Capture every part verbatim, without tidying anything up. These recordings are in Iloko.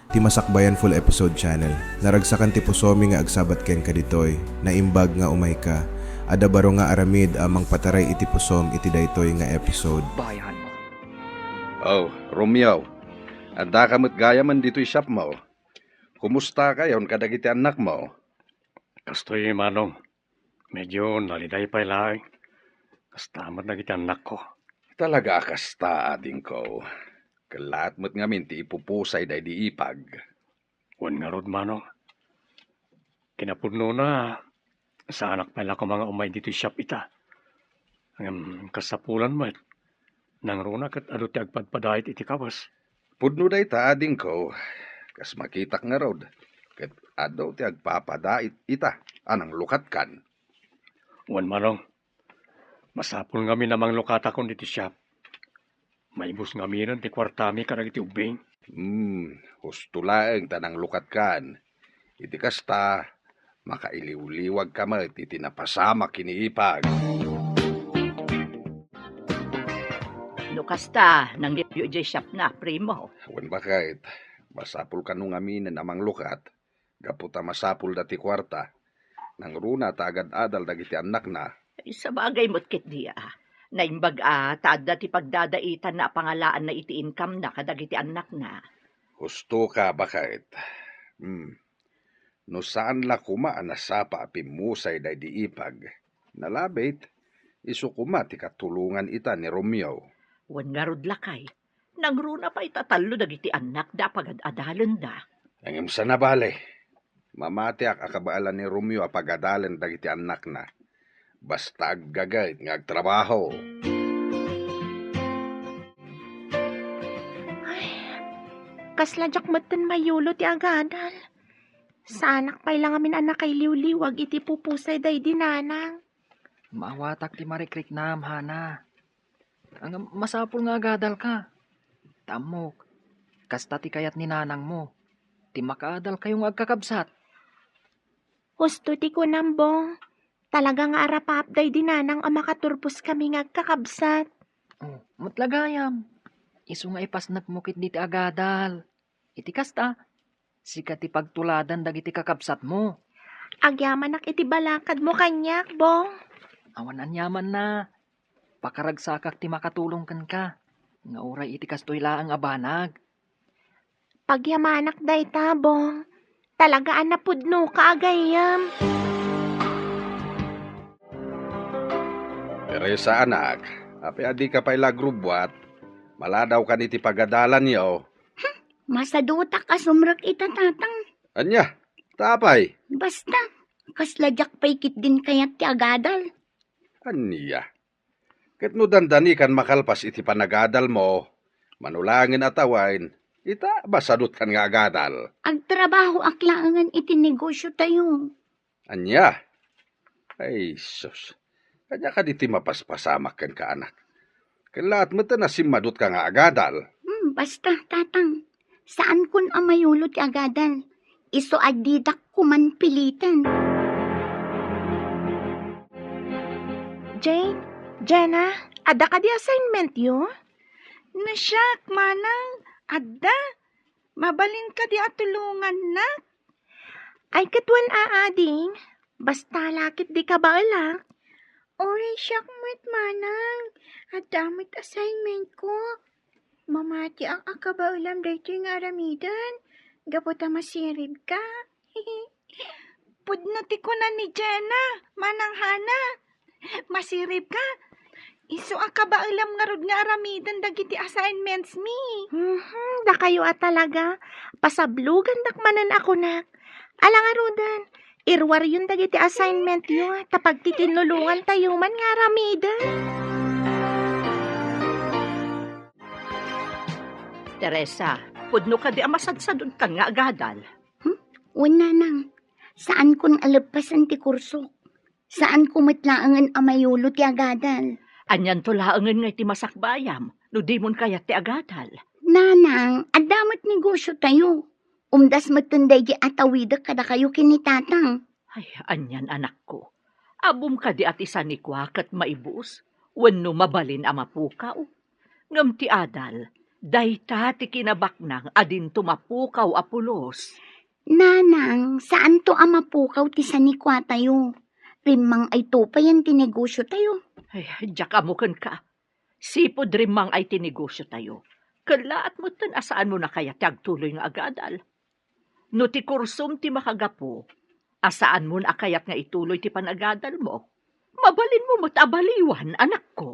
Ti Masakbayan Full Episode Channel. Naragsakan ti pusomi nga agsabat kenka ditoy. Naimbag nga umayka. Adda baro nga aramid a mangpataray iti pusom iti daytoy nga episode. Bayan. Oh, Romeo. Addaka met gayamen ditoy shop mo. Kumusta kayon kadagiti annakmo? Kastoy, Manong. Medyo naliday pay laeng. Kasta met dagiti annakko. Talaga a kasta, adingko. Kellaat met ngamin ti ipupusay daydi ipag. Wen ngarud, Manong. Kinapudnona, saanak pay la koma nga umay ditoy shop ita. Ngem kasapulan met, nangruna ket adu ti agpadpadait iti kawes. Pudno dayta, adingko, kas makitak ngarud, ket adu ti agpapadait ita a nanglukatkan. Wen, Manong, masapul ngamin a manglukatakon ditoy shop. Maibus ngaminen ti kuartami kadagiti ubbing. Hmm, husto laeng ta nanglukatkan. Iti kasta, makailiwliwagka met iti napasamak ken ni ipag. No kasta, nanglipyo idiay shopna, primo. Wen, baket, masapul kano ngaminen a manglukat, gapu ta masapulda ti kuarta. Nangruna ta agad-adal dagiti annakna. Ay, sabagay met ketdi a. Naimbag a ta adda ti pagdadaitanna a pangalaanna iti income-na kadagiti annakna. Hustoka, baket. Hmm. No saan la koma a nasapa a pimmusay daydi ipag, nalabit, isu koma ti katulongan ita ni Romeo. Wen ngarud, lakay, nangruna pay ta tallo dagiti annakda a pagad-adalenda. Ngem saan a bale, mamatiak a kabaelan ni Romeo a pagadalen dagiti annakna. Basta aggagayt nga agtrabaho. Ay, kasla diak metten mayulo ti agadal. Saanak pay la ngamin a nakailiwliwag iti pupusay daydi nanang. Maawatak ti marikriknam, Hana. Ngem masapul nga agadalka. Ta ammok, kasta ti kayat ni nanangmo. Ti makaadalkayo nga agkakabsat. Husto ti kunam, Bong. Talaga nga arapaap daydi nanang a makaturposkami nga agkakabsat. Oh, met la gayam. Isu nga ipasnekmo ketdi ti agadal. Iti kasta, sika ti pagtuladan dagiti kakabsatmo. Agyamanak iti balakadmo kaniak, Bong. Awan aniamanna. Pakaragsakak ti makatulong kenka, nga uray iti kastoy laeng a banag. Pagyamanak dayta, Bong. Talaga a napudnoka a gayyem. Teresa, anak, apay a dika pay la agrubbuat? Maladawkan iti pagadalanyo. Masadutak a sumrek ita, Tatang. Ania? Ta apay? Basta, kasla diak pay ketdin kayat ti agadal. Ania? Ket no dandanikan makalpas iti panagadalmo, mano laengen a tawen, ita, masadutkan nga agadal. Agtrabahoak laengen iti negosiotayo. Ania? Ay, sus. Ania kadi ti mapaspasamak kenka, anak? Kellaat metten a simmadutka nga agadal. Hmm, basta, Tatang. Saankon a mayulo ti agadal. Isu a didak koman piliten. Jane, Jenna, adda kadi assignmentyo? No siak, Manang, adda. Mabalin kadi a tulongannak? Ay, ket wen a, ading. Basta la ket di kabaelak. Uray siak met, Manang. Adda met assignmentko. Mamatiak a kabaelam daytoy nga aramiden gapu ta masiribka. Pudno ti kuna ni Jenna, Manang Hana. Masiribka. Isu a kabaelam ngarud nga aramiden dagiti assignments mi. Mhm, dakayo a talaga. Pasablogandak manen a kunak. Ala ngaruden, iruaryon dagiti assignmentyo ta pagtikinnulongantayo man nga aramiden. Teresa, pudno kadi a masadsadutkan nga agadal? Hmm? Wen, Nanang, saankon a leppasen ti kursok. Saanko met laengen a mayulo ti agadal. Anianto laengen nga iti masakbayam no dimon kayat ti agadal? Nanang, adda met negosiotayo. Umdas metten daydi a tawidek kadakayo ken ni Tatang. Ay, anian, anakko. Ammom kadi a ti sanikua ket maibus wenno mabalin a mapukaw? Ngem ti adal, Dayta ti kinabaknang a dinto mapukaw a pulos. Nanang, saanto a mapukaw ti sanikuatayo. Rimmang-ayto payen ti negosiotayo. Ay, diak ammo kenka. Sipud rimmang-ay ti negosiotayo, kellaat metten a saanmo a kayat ti agtuloy nga agadal. No ti kursom ti makagapu, a saanmo a kayat nga ituloy ti panagadalmo, mabalinmo met a baliwan, anakko.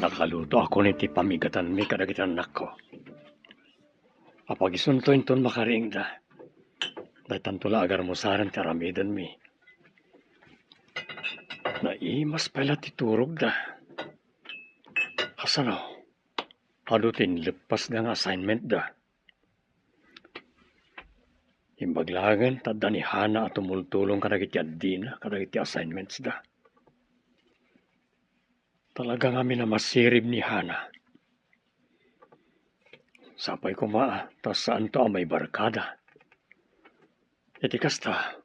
Nakalutoakon iti pamigatanmi kadagiti annakko. Apagisunto inton makariingda. Daytanto la a garmusaren ti aramidenmi. Naimas pay la ti turogda. Kasano? Adu ti inleppasda nga assignmentda. Imbag laengen ta adda ni Hana a tumultulong kadagiti addina kadagiti assignmentsda. Talaga ngamin a masirib ni Hana. Sapay koma ta saanto a maibarkada. Iti kasta,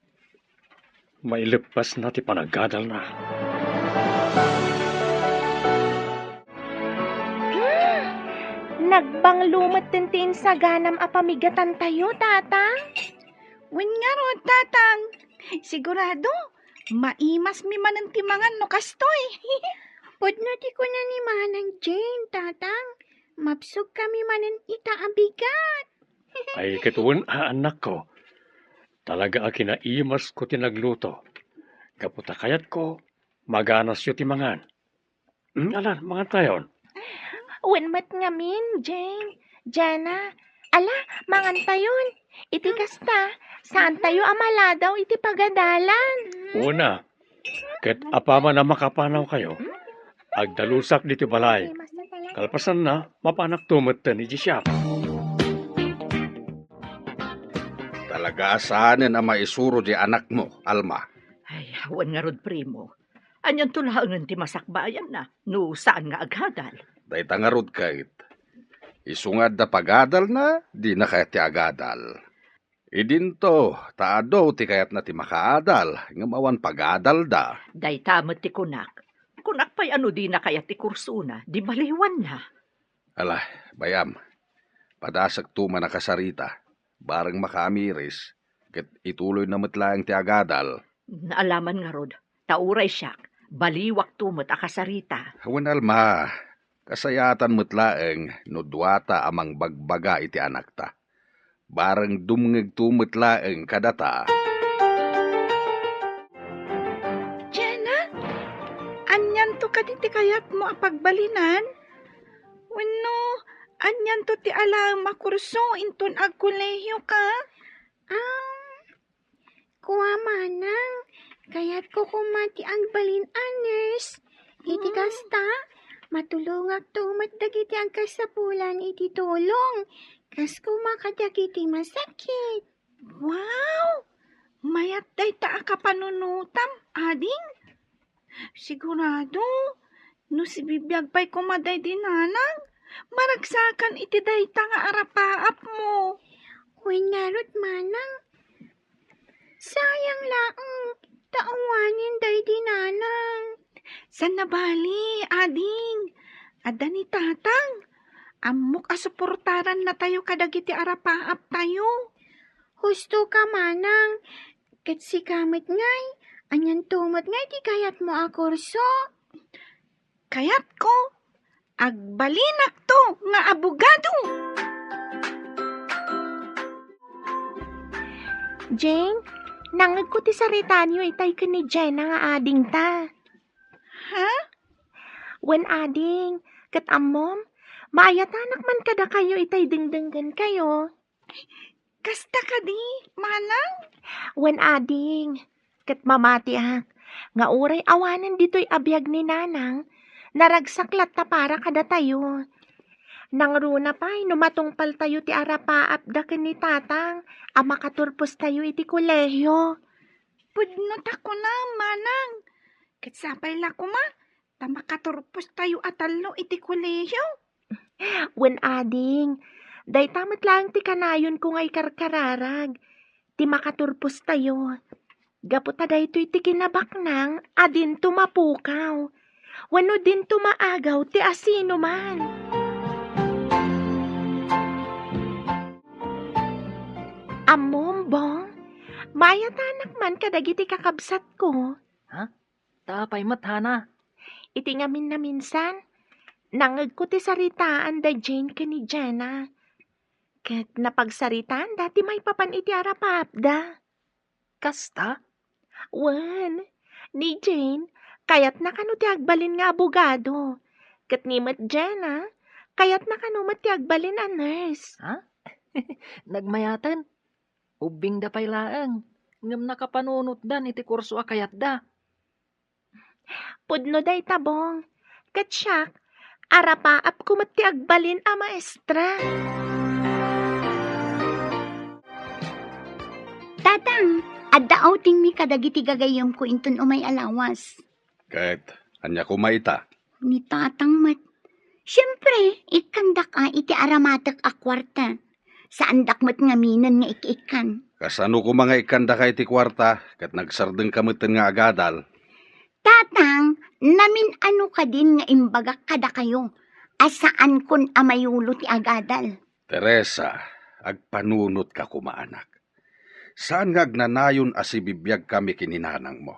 maileppasna ti panagadalna. Hmm, nagbanglo metten ti insaganam a pamigatantayo, Tatang. Wen ngarud, Tatang. Sigurado, maimasmi manen ti mangan no kastoy. Pudno ti kuna ni Manang Jane, Tatang. Mabsogkami manen ita a bigat. Ay, ket wen a, annakko. Talaga a kinaimasko ti nagluto. Gapu ta kayatko, maganasyo ti mangan. Hmm, ala, mangantayon. Wen met ngamin, Jane. Jana, ala, mangantayon. Iti kasta, saantayo a maladaw iti pagadalan. Una, ket apaman a makapanawkayo, agdalusak ditoy balay. Kalpasanna, mapanakto metten idiay siak. Talaga a saanen a maisuro diay anakmo, Alma. Ay, wen ngarud, primo. Anianto laengen ti masakbayanna no saan nga agadal? Dayta ngarud ket, isu nga adda pagadalna, dina kayat ti agadal. Idinto, ta adu ti kayatna ti makaadal, ngem awan pagadalda. Dayta met ti kunak. Kunak pay a no dina kayat ti kursona, di baliwanna. Ala, bay-am, padasekto man a kasarita, bareng makaamiris, ket ituloyna met laeng ti agadal. Naalaman ngarud, ta uray siak, baliwakto met a kasarita. Wen, Alma, kasayatan met laeng no duata a mangbagbaga iti anakta. Bareng dumngegto met laeng kadata. Jana, anianto kadi ti kayatmo a pagbalinan? Wenno, anianto ti alaem a kurso inton agkolehioka? Ah, kua, Manang, kayatko koma ti agbalin a nurse. Iti kasta, matulongakto met dagiti agkasapulan iti tulong, kas koma kadagiti masakit. Wow! Mayat dayta a kapanunotam, ading. Sigurado, no sibibiag pay koma daydi nanang, maragsakan iti dayta nga arapaapmo. Wen ngarud, Manang, sayang laeng ta awanen daydi nanang. Saan a bali, ading. Adda ni tatang. Ammok a suportarannatayo kadagiti arapaaptayo. Husto ka, Manang. Ket sika met ngay, anianto met ngay ti kayatmo a kurso? Kayatko, agbalinakto nga abogado. Jane, nangngegko ti saritaanyo itay ken ni Jenna nga adingta. Ha? Wen, ading, ket ammom, maayatanak man kadakayo itay dengdenggenkayo. Kasta kadi, Manang? Wen, ading, ket mamatiak nga uray awanen ditoy a biag ni Nanang, naragsak latta para kadatayo. Nangruna pay no matungpaltayo ti arapaapda ken ni Tatang a makaturpostayo iti kolehio. Pudno ta kunam, Manang. Ket sapay la koma ta makaturpostayo a tallo iti kolehio. Wen, ading, dayta met laeng ti kanayonko nga ikarkararag, ti makaturpostayo. Gapu ta daytoy ti kinabaknang a dinto mapukaw. wenno dinto maagaw ti asinoman. Ammom, Bong, maayatanak man kadagiti kakabsatko. Ha? Ta apay met, Hana? Iti ngamin naminsan, nangngegko ti saritaan da Jane ken ni Jenna. Ket napagsaritaanda ti maipapan iti arapaapda. Kasta? Wen, ni Jane, kayatna kano ti agbalin nga abogado. Ket ni met Jenna, kayatna kano met ti agbalin a nurse. Ha? Nagmayaten? Ubbingda pay laeng, ngem nakapanunotdan iti kurso a kayatda. Pudno dayta, Bong. Ket siak, arapaapko met ti agbalin a maestra. Tatang, adda outingmi kadagiti gagayyemko inton umay a lawas. Ket ania koma ita? Ni Tatang met. Siempre, ikkandak a iti aramatek a kuarta. Saandak met ngaminen nga ik-ikkan. Kasano koma nga ikkandaka iti kuarta ket nagsardengka metten nga agadal? Tatang, namin-ano kadin nga imbagak kadakayo a saankon a mayulo ti agadal? Teresa, agpanunotka koma, anak. Saan nga agnanayon a sibibiagkami ken ni nanangmo.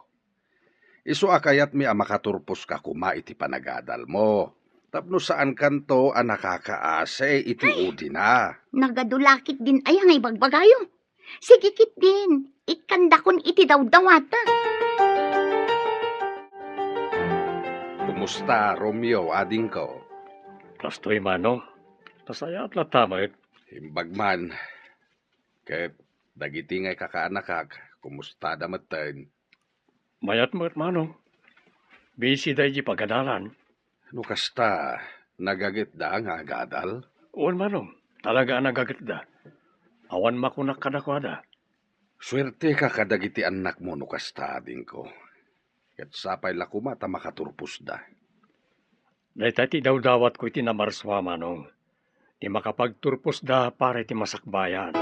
Isu a kayatmi a makaturposka koma iti panagadalmo, tapno saankanto a nakakaasi iti Ay! udina. Nagadu la ketdin aya nga ibagbagayo. Sige ketdin, ikkandakon iti dawdawatek. Kumusta, Romeo, adingko? Kastoy, Manong. Nasayaat latta met. Imbag man. Ket dagiti nga ikakaanakak, kumustada metten? Mayat met, Manong. Busy da iti pagadalan. No kasta, nagagetda nga agadal? Wen, Manong. Talaga a nagagetda. Awan makunak kadakuada. Suerteka kadagiti annakmo no kasta, adingko. Ket sapay la koma ta makaturposda. Dayta ti dawdawatko iti namarsua, Manong. Ti makapagturposda para iti masakbayan.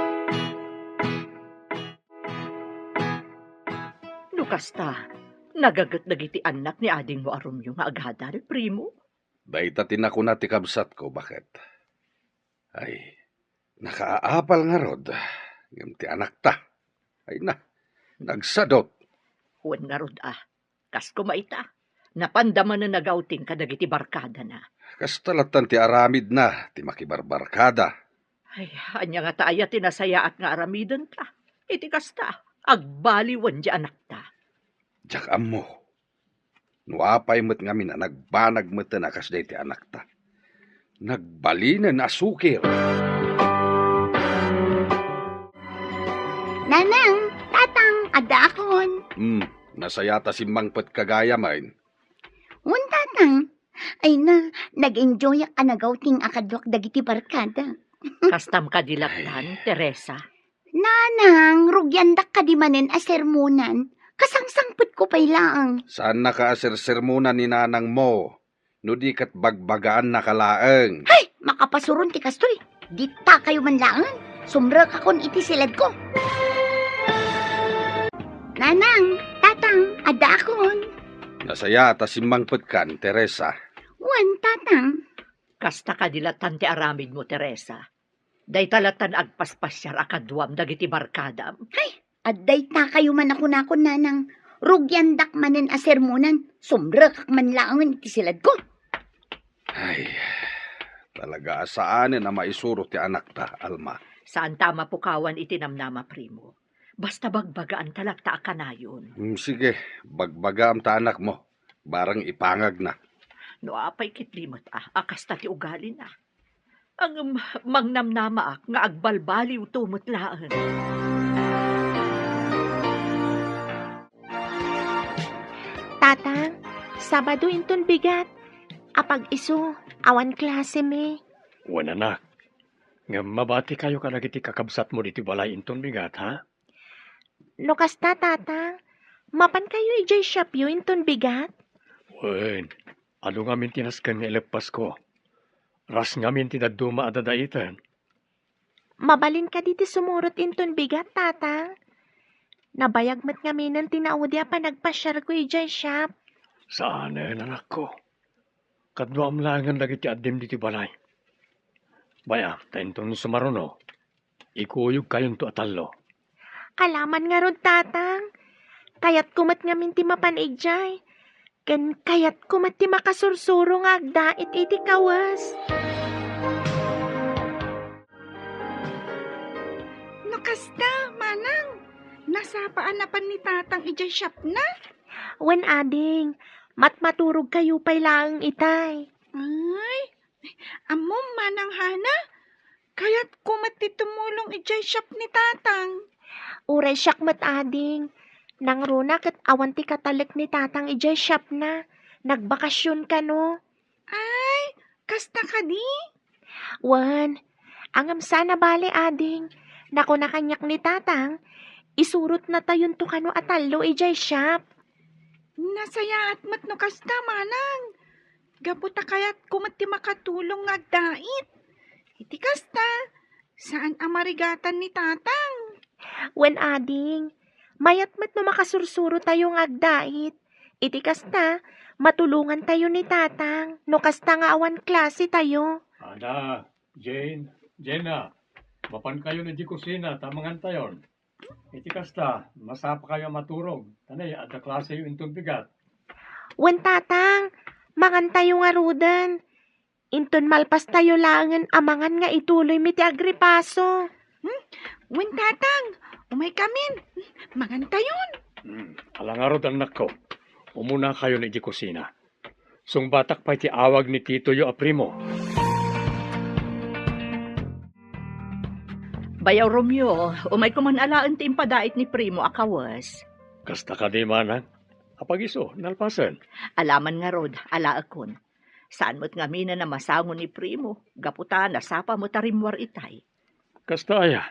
No kasta, nagaget dagiti annak ni adingmo a Romeo nga agadal, primo? Dayta ti nakuna ti kabsatko, baket. Ay, nakaapal ngarud, ngem ti anakta. Ay na, nagsadut. Wen ngarud a, kas koma ita, napanda manen nagawting kadagiti barkadana. Kasta lattan ti aramidna ti makibarbarkada. Ay, ania ngata aya ti nasayaat nga aramidenta? Iti kasta, agbaliwen ti anakta. Diak ammo. No apay met ngamin a nagbanag metten a kas dayta ti anakta. Nagbalinen a sukir. Nanang, Tatang, addaakon. Hmm, nasayaat a simmangpetka gayam. Wen, Tatang. Ay na, nag-enjoyak a nagawting a kaduak dagiti barkada. Kastam kadi lattan, Ay. Teresa? Nanang, rugiandak kadi manen a sermonan. Kasangsangpetko pay laeng. Saannaka a sersermonan ni nanangmo, no di ket bagbagaannaka laeng. Hay! Makapasuron ti kastoy. Ditakayo man laengen. Sumrekakon iti siledko. Nanang, Tatang, addaakon. Nasayaat a simmangpetkan, Teresa. Wen, Tatang. Kasta kadi lattan ti aramidmo, Teresa. Dayta lattan agpaspasiar a kaduam dagiti barkadam. Hay, adda itakayo man a kunakon, Nanang. Rugiandak manen a sermonan, sumrekak man laengen iti siledko. Ay, talaga a saanen a maisuro ti anakta, Alma. Saanta a mapukawan iti namnama, primo. Basta bagbagaanta latta a kanayon. Mm, sige, bagbagaam ta anakmo. Barang ipangagna. No apay ketdi met a, a kasta ti ugalina. Ngem mangnamnamaak nga agbalbaliwto met laeng. Tatang, Sabado inton bigat. Apag-isu, awan klasemi. Wen, anak. Ngem mabatikayo kadagiti kakabsatmo ditoy balay inton bigat, ha? No kasta, Tatang, mapankayo idiay shopyo inton bigat? Wen, adu ngamin ti nasken nga ileppasko. Ras ngamin ti dadduma a dadaiten. Mabalin kadi ti sumurot inton bigat, Tatang? Nabayag met ngaminen ti naudi a panagpasiarko idiay shop. Saanen, anakko. Kaduam laengen dagiti addim ditoy balay. Bay-am, ta inton sumaruno, ikuyogkayonto a tallo. Alaman ngarud, Tatang. Kayatko met ngamin ti mapan idiay. Ken kayatko met ti makasursuro nga agdait iti kawes. No kasta, Manang, nasapa a napan ni Tatang idiay shopna? Wen, ading, matmaturogkayo pay laeng itay. Ay, ammom, Manang Hana, kayatko met ti tumulong idiay shop ni Tatang. Uray siak met, ading. Nangruna ket awan ti katalek ni Tatang idiay shopna. Nagbakasyon kano. Ay, kasta kadi? Wen, ngem saan a bale, ading. Nakuna kaniak ni Tatang, isurotnatayonto kano a tallo idiay shop. Nasayaat met no kasta, Manang. Gapu ta kayatko met ti makatulong nga agdait. Iti kasta, saan a marigatan ni Tatang. Wen, ading, mayat met no makasursurotayo nga agdait. Iti kasta, matulongantayo ni Tatang no kasta nga awan klasetayo. Ada, Jane, Jenna, mapankayon iti kusina ta mangantayon. Iti kasta, masapakayo a maturog, ta nay, adda klaseyo inton bigat. Wen, Tatang, mangantayo ngaruden. Inton malpastayo laengen a mangan nga ituloymi ti agripaso. Hmm? Wen, Tatang, umaykamin. Mangantayon. Hmm, ala ngarud, annakko. Umunakayon iti kusina. Sungbatak pay ti awag ni titoyo a Primo. Bayaw Romeo, umayko man alaen ti impadait ni Primo a kawes. Kasta kadi, Manang? Apag-isu, nalpasen? Alaman ngarud, alaekon. Saan met ngaminen a masango ni Primo, gapu ta nasapa met a rimmuar itay. Kasta aya?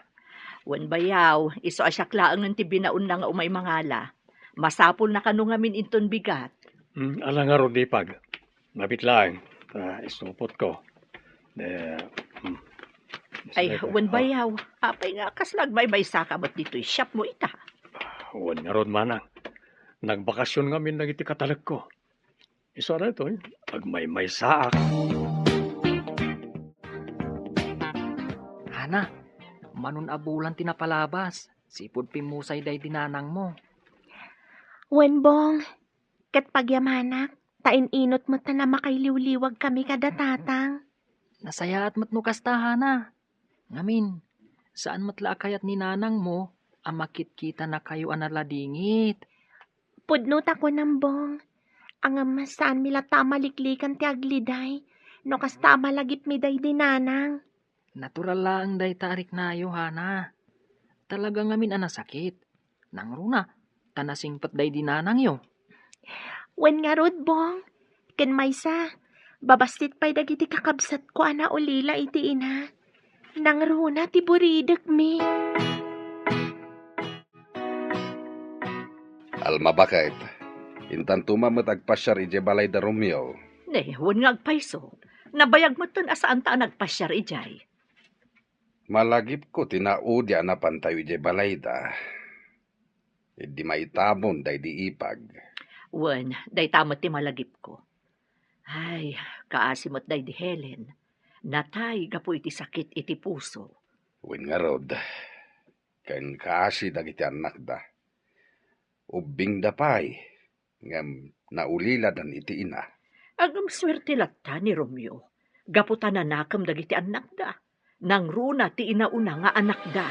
Wen, bayaw, isu a siak laengen ti binaonna nga umay mangala. Masapulna kano ngamin inton bigat. Hmm, ala ngarud, ipag. Mabit laeng, ta isupotko. De, hmm. Ay, sige, wen, oh, bayaw, apay nga kasla agmaymaysaka met ditoy shopmo ita? Wen ngarud, Manang. Nagbakasyon ngamin dagiti katalekko. Isu a daytoy, agmaymaysaak. Hana, manon a bulan ti napalabas, sipud pimmusay daydi nanangmo. Wen, Bong, ket pagyamanak, ta in-inut met a makailiwliwagkami kada Tatang. Nasayaat met no kasta, Hana. Ngamin, saan met la a kayat ni nanangmo a makitkitanakayo a naladingit. Pudno ta kunam, Bong. Ngem saanmi latta a maliklikan ti agliday no kasta a malagipmi daydi nanang. Natural laeng dayta a riknayo, Hana. Talaga ngamin a nasakit. Nangruna, ta nasingpet daydi nanangyo. Wen ngarud, Bong. Ken maysa, babassit pay dagiti kakabsatko a naulila iti ina. Nangruna ti buridekmi. Alma, baket, intanto met agpasiar idiay balay da Romeo. Ne, wen nga agpayso. Nabayag metten a saanta a nagpasiar idiay. Malagipko ti naudi a napantayo idiay balayda. Idi maitabon daydi ipag. Wen, dayta met ti malagipko. Ay, kaasi met daydi Helen. Natay gapu iti sakit iti puso. Wen ngarud, ken kaasi dagiti annakda. Ubbingda pay, ngem nauliladan iti ina. Ngem suerte latta ni Romeo, gapu ta nanakem dagiti annakda. Nangruna ti inauna nga anakda.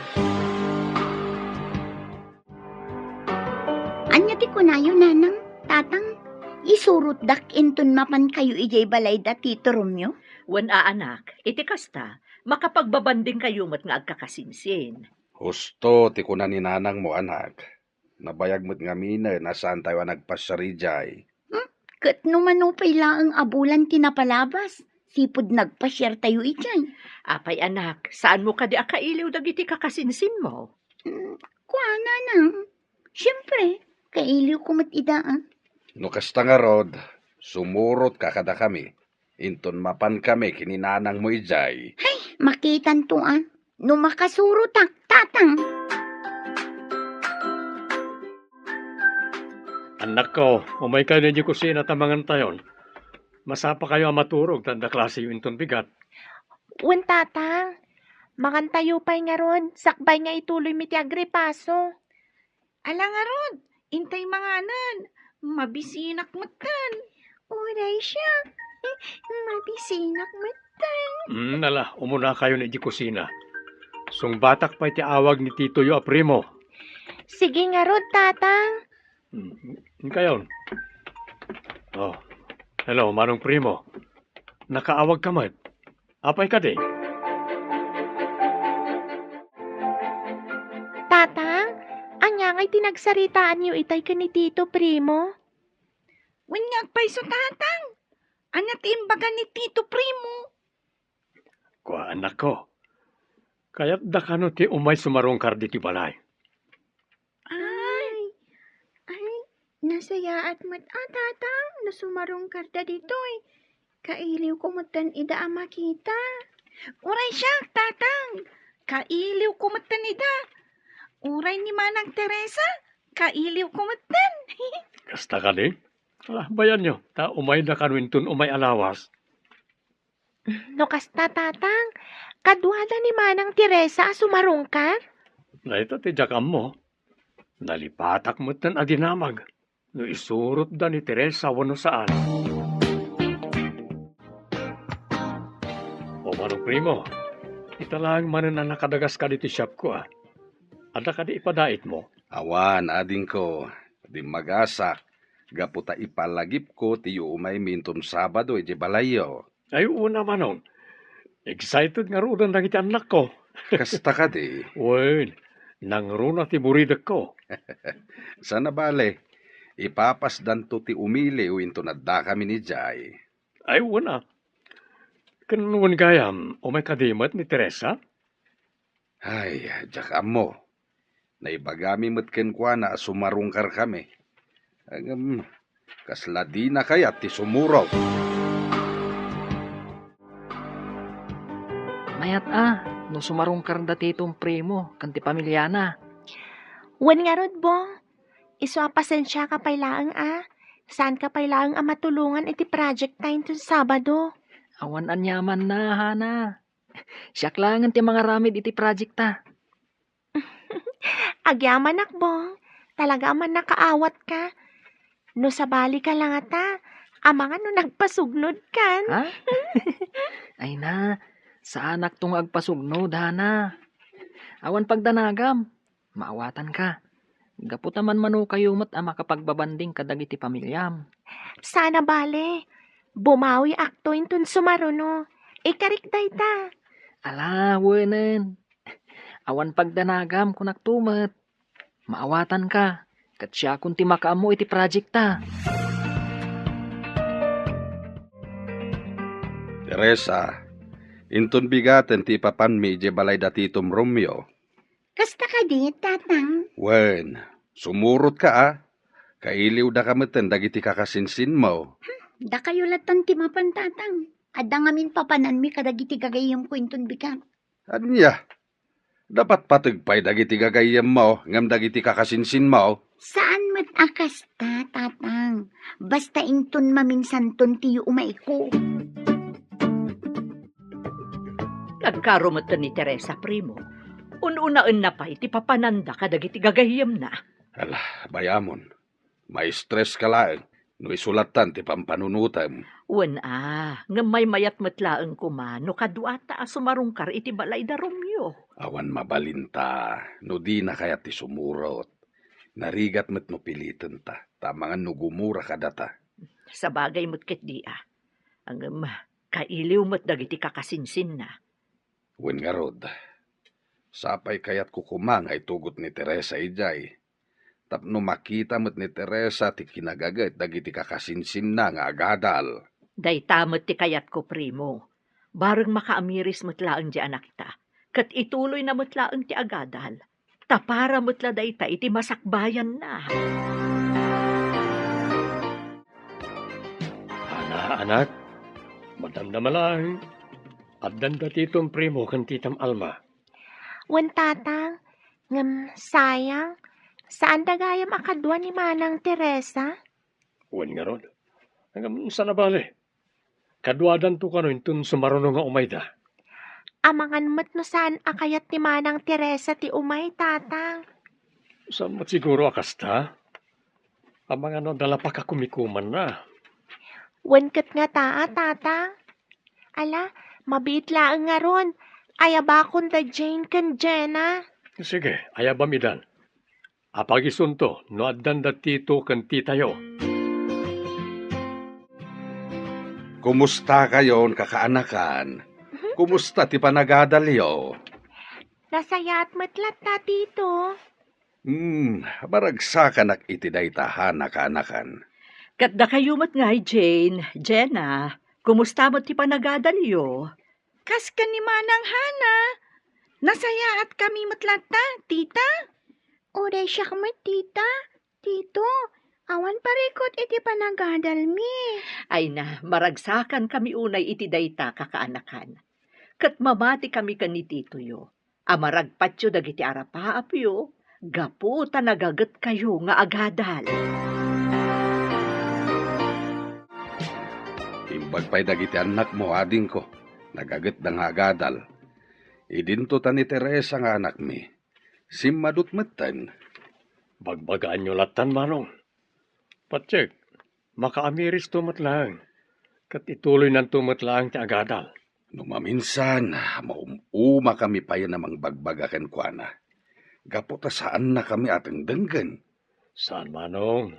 Ania ti kunayo, Nanang, Tatang? Isurotdak inton mapankayo idiay balay da Tito Romeo? Wen a, anak, iti kasta, makapagbabandingkayo met nga agkakasinsin. Husto ti kuna ni nanangmo, anak. Nabayag met ngaminen a saantayo a nagpasiar idiay. Hmm? Ket no mano pay laeng a bulan ti napalabas, sipud nagpasiartayo idiay. Apay, anak, saanmo kadi a kailiw dagiti kakasinsinmo? Hmm, kuana, Nang. Siempre, kailiwko met ida, ah. No kasta ngarud, sumurotka kadakami. Inton mapankami ken ni nanangmo idiay. Hay, makitanto, ah. No makasurotak, Tatang. Annakko, umaykayo idiay kusina ta mangantayon. Masapakayo a maturog ta adda klaseyo inton bigat. Wen, Tatang. Mangantayo pay ngarud, sakbay nga ituloymi ti agripaso. Ala ngarud, intay manganen. Mabisinak metten. Uray siak. Mabisinak metten. Mm, ala, umunakayon idiay kusina. Sungbatak pay ti awag ni titoyo a primo. Sige ngarud, Tatang. Mm, inkayon. Oh, hello, Manong Primo. Nakaawag ka met? Apay kadi? Tatang, ania ngay ti nagsaritaanyo itay ken ni Tito Primo? Wen nga agpayso, Tatang. Ania ti imbaga ni Tito Primo? Kua, anakko. Kayatda kano ti umay sumarungkar ditoy balay? Ay, ay, nasayaat met a, Tatang, no sumarungkarda ditoy. Kailiwko metten ida a makita. Uray siak, Tatang. Kailiwko metten ida. Uray ni Manang Teresa, kailiwko metten. Kasta kadi? Ala, bayanyo, ta umayda kano inton umay a lawas. No kasta, Tatang, kaduada ni Manang Teresa a sumarungkar? Dayta ti diak ammo. Nalipatak metten a dinamag no isurotda ni Teresa wenno saan. O Manong Primo, ita laeng manen a nakadagaska ditoy shopko, a. Adda kadi ipadaitmo? Awan, adingko. Dimmagasak, gapu ta ipalagipko ti iumaymi inton Sabado idiay balayyo. Ay, wen a, Manong. Excited ngaruden dagiti annakko. Kasta kadi? Wen, nangruna ti buridekko. Saan a bale, ipapasdanto ti umiliw inton addakamin idiay. Ay, wen a. Ken wen gayam, umay kadi met ni Teresa? Ay, diak ammo. Naibagami met kenkuana a sumarungkarkami. Ngem, kasla dina kayat ti sumurot. Mayat a, no sumarungkar da Tito Primo ken ti pamiliana. Wen ngarud, Bong. Isu a pasensiaka pay laeng a, saanka pay laeng a matulongan iti project ta inton Sabado. Awan aniamanna, Hana. Siak laengen ti mangaramid iti project ta. Agyamanak, Bong. Talaga a mannakaawatka. No sabali ka la ngata, amangan no nagpasugnod kan. Ha? Ay na, saanakto nga agpasugnod, Hana. Awan pagdanagam, maawatanka. Gapu ta manmanokayo met a makapagbabanding kadagiti pamiliam. Saan a bale, bumawiakto inton sumaruno. Ikarik dayta. Ala, wenen. Awan pagdanagam, kunakto met. Maawatanka, ket siakon ti makaammo iti project ta. Teresa, inton bigaten ti ipapanmi idiay balay da Titom Romeo. Kasta kadi, Tatang? Wen, sumurotka a. Kailiwdaka metten dagiti kakasinsinmo. Hmm, dakayo latta ti mapan, Tatang. Adda ngamin papananmi kadagiti gagayyemko inton bigat. Ania? Dapat pateg pay dagiti gagayyemmo ngem dagiti kakasinsinmo? Saan met a kasta, Tatang. Basta inton maminsanton ti yuumayko. Nagkaro metten ni Teresa, Primo. Un-unaenna pay ti papananda kadagiti gagayyemna. Ala, bayamon. Maistres ka laeng no isu lattan ti pampanunotem. Wen a, ngem maymayat met laeng koma no kaduata a sumarungkar iti balay da Romeo. Awan mabalinta no dina kayat ti sumurot. Narigat met no pilitenta, ta amangan no gumura kadata. Sabagay met ketdi a. Ngem, kailiw met dagiti kakasinsinna. Wen ngarud, sapay kayatko koma nga itugot ni Teresa idiay, tapno makita met ni Teresa ti kinagaget dagiti kakasinsinna nga agadal. Dayta met ti kayatko, Primo. Bareng makaamiris met laeng ti anakta, ket ituloyna met laeng ti agadal. Ta para met la dayta iti masakbayanna. Ana, anak, madamdama laeng. Addan da Titom Primo ken Titam Alma. Wen, Tatang, ngem sayang, saan da gayam a kadua ni Manang Teresa? Wen ngarud. Ngem saan a bale. Kaduadanto kano inton sumaruno nga umayda. Amangan met no saan a kayat ni Manang Teresa ti umay, Tatang. Saan met siguro a kasta? Amangan no adda la pakakumikumanna. Wen ket ngata a, Tatang. Ala, mabiit laeng ngarud. Ayabakon da Jane ken Jenna. Sige, ayabam idan. Apagisunto no addan da Tito ken Titayo. Kumusta kayon, kakaanakan? Kumusta ti panagadalyo? Nasayaat met latta, Tito. Hmm, maragsakanak iti dayta, Hana, kaanakan. Ket dakayo met ngay, Jane, Jenna, kumusta met ti panagadalyo? Kas ken ni Manang Hana, nasayaatkami met latta, Tita. Uray siak met, Tita. Tito, awan parikut iti panagadalmi. Ay na, maragsakankami unay iti dayta, kakaanakan. Ket mamatikami ken ni Titoyo a maragpatyo dagiti arapaapyo gapu ta nagagetkayo nga agadal. Imbag pay dagiti annakmo, adingko, nagagetda nga agadal. Idinto ta ni Teresa nga anakmi. Simmadut metten. Bagbagaanyo lattan, Manong. Patiek, makaamiristo met laeng, ket ituloynanto met laeng ti agadal. No maminsan, maum-umakami payen a mangbagbaga kenkuana, gapu ta saannakami a dengdenggen. Saan, Manong.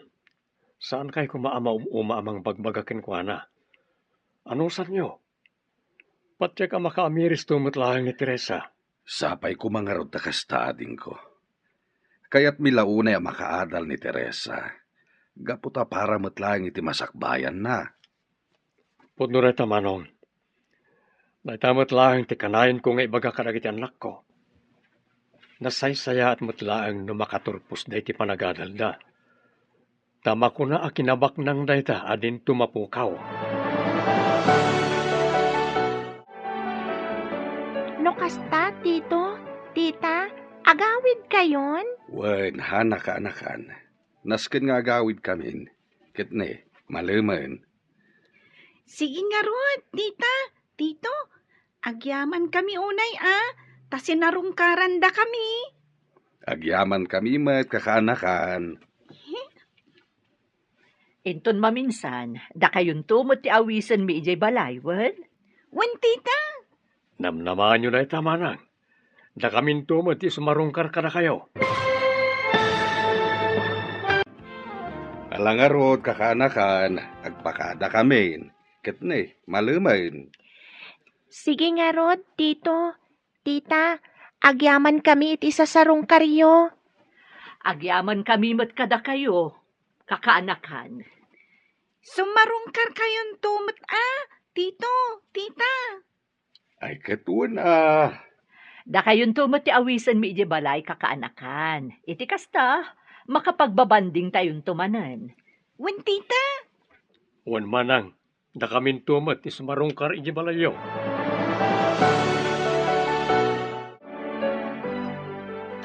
Saankay koma a maum-uma a mangbagbaga kenkuana. Anusanyo? Patiek a makaamiristo met laeng ni Teresa. Sapay koma ngarud ta kasta, adingko. Kayatmi la unay a makaadal ni Teresa, gapu ta para met laeng iti masakbayanna. Pudno dayta, Manong. Dayta met laeng ti kanayanko nga ibaga kadagiti annakko. Nasaysayaat met laeng no makaturposda iti panagadalda. Ta makuna a kinabaknang dayta a dinto mapukaw. No kasta, Tito, Tita, agawidkayon? Wen, Hana, kaanakan. Nasken nga agawidkamin. Ket ne, malemen. Sige ngarud, Tita, Tito, agyamankami unay a, ta sinarungkarandakami. Agyamankami met, kakaanakan. Inton maminsan, dakayonto met ti awisenmi idiay balay, wen? Wen, Tita. Namnamaanyo dayta, Manang. Dakaminto met ti sumarungkar kadakayo. Ala ngarud, kakaanakan, agpakadakamin. Ket ne, malemen. Sige ngarud, Tito, Tita, agyamankami iti sasarungkaryo. Agyamankami met kadakayo, kakaanakan. Sumarungkarkayonto met a, Tito, Tita. Ay, ket wen a. Dakayonto met ti awisenmi idiay balay, kakaanakan. Iti kasta, makapagbabandingtayonto manen. Wen, Tita. Wen, Manang. Dakaminto met ti sumarungkar idiay balayyo.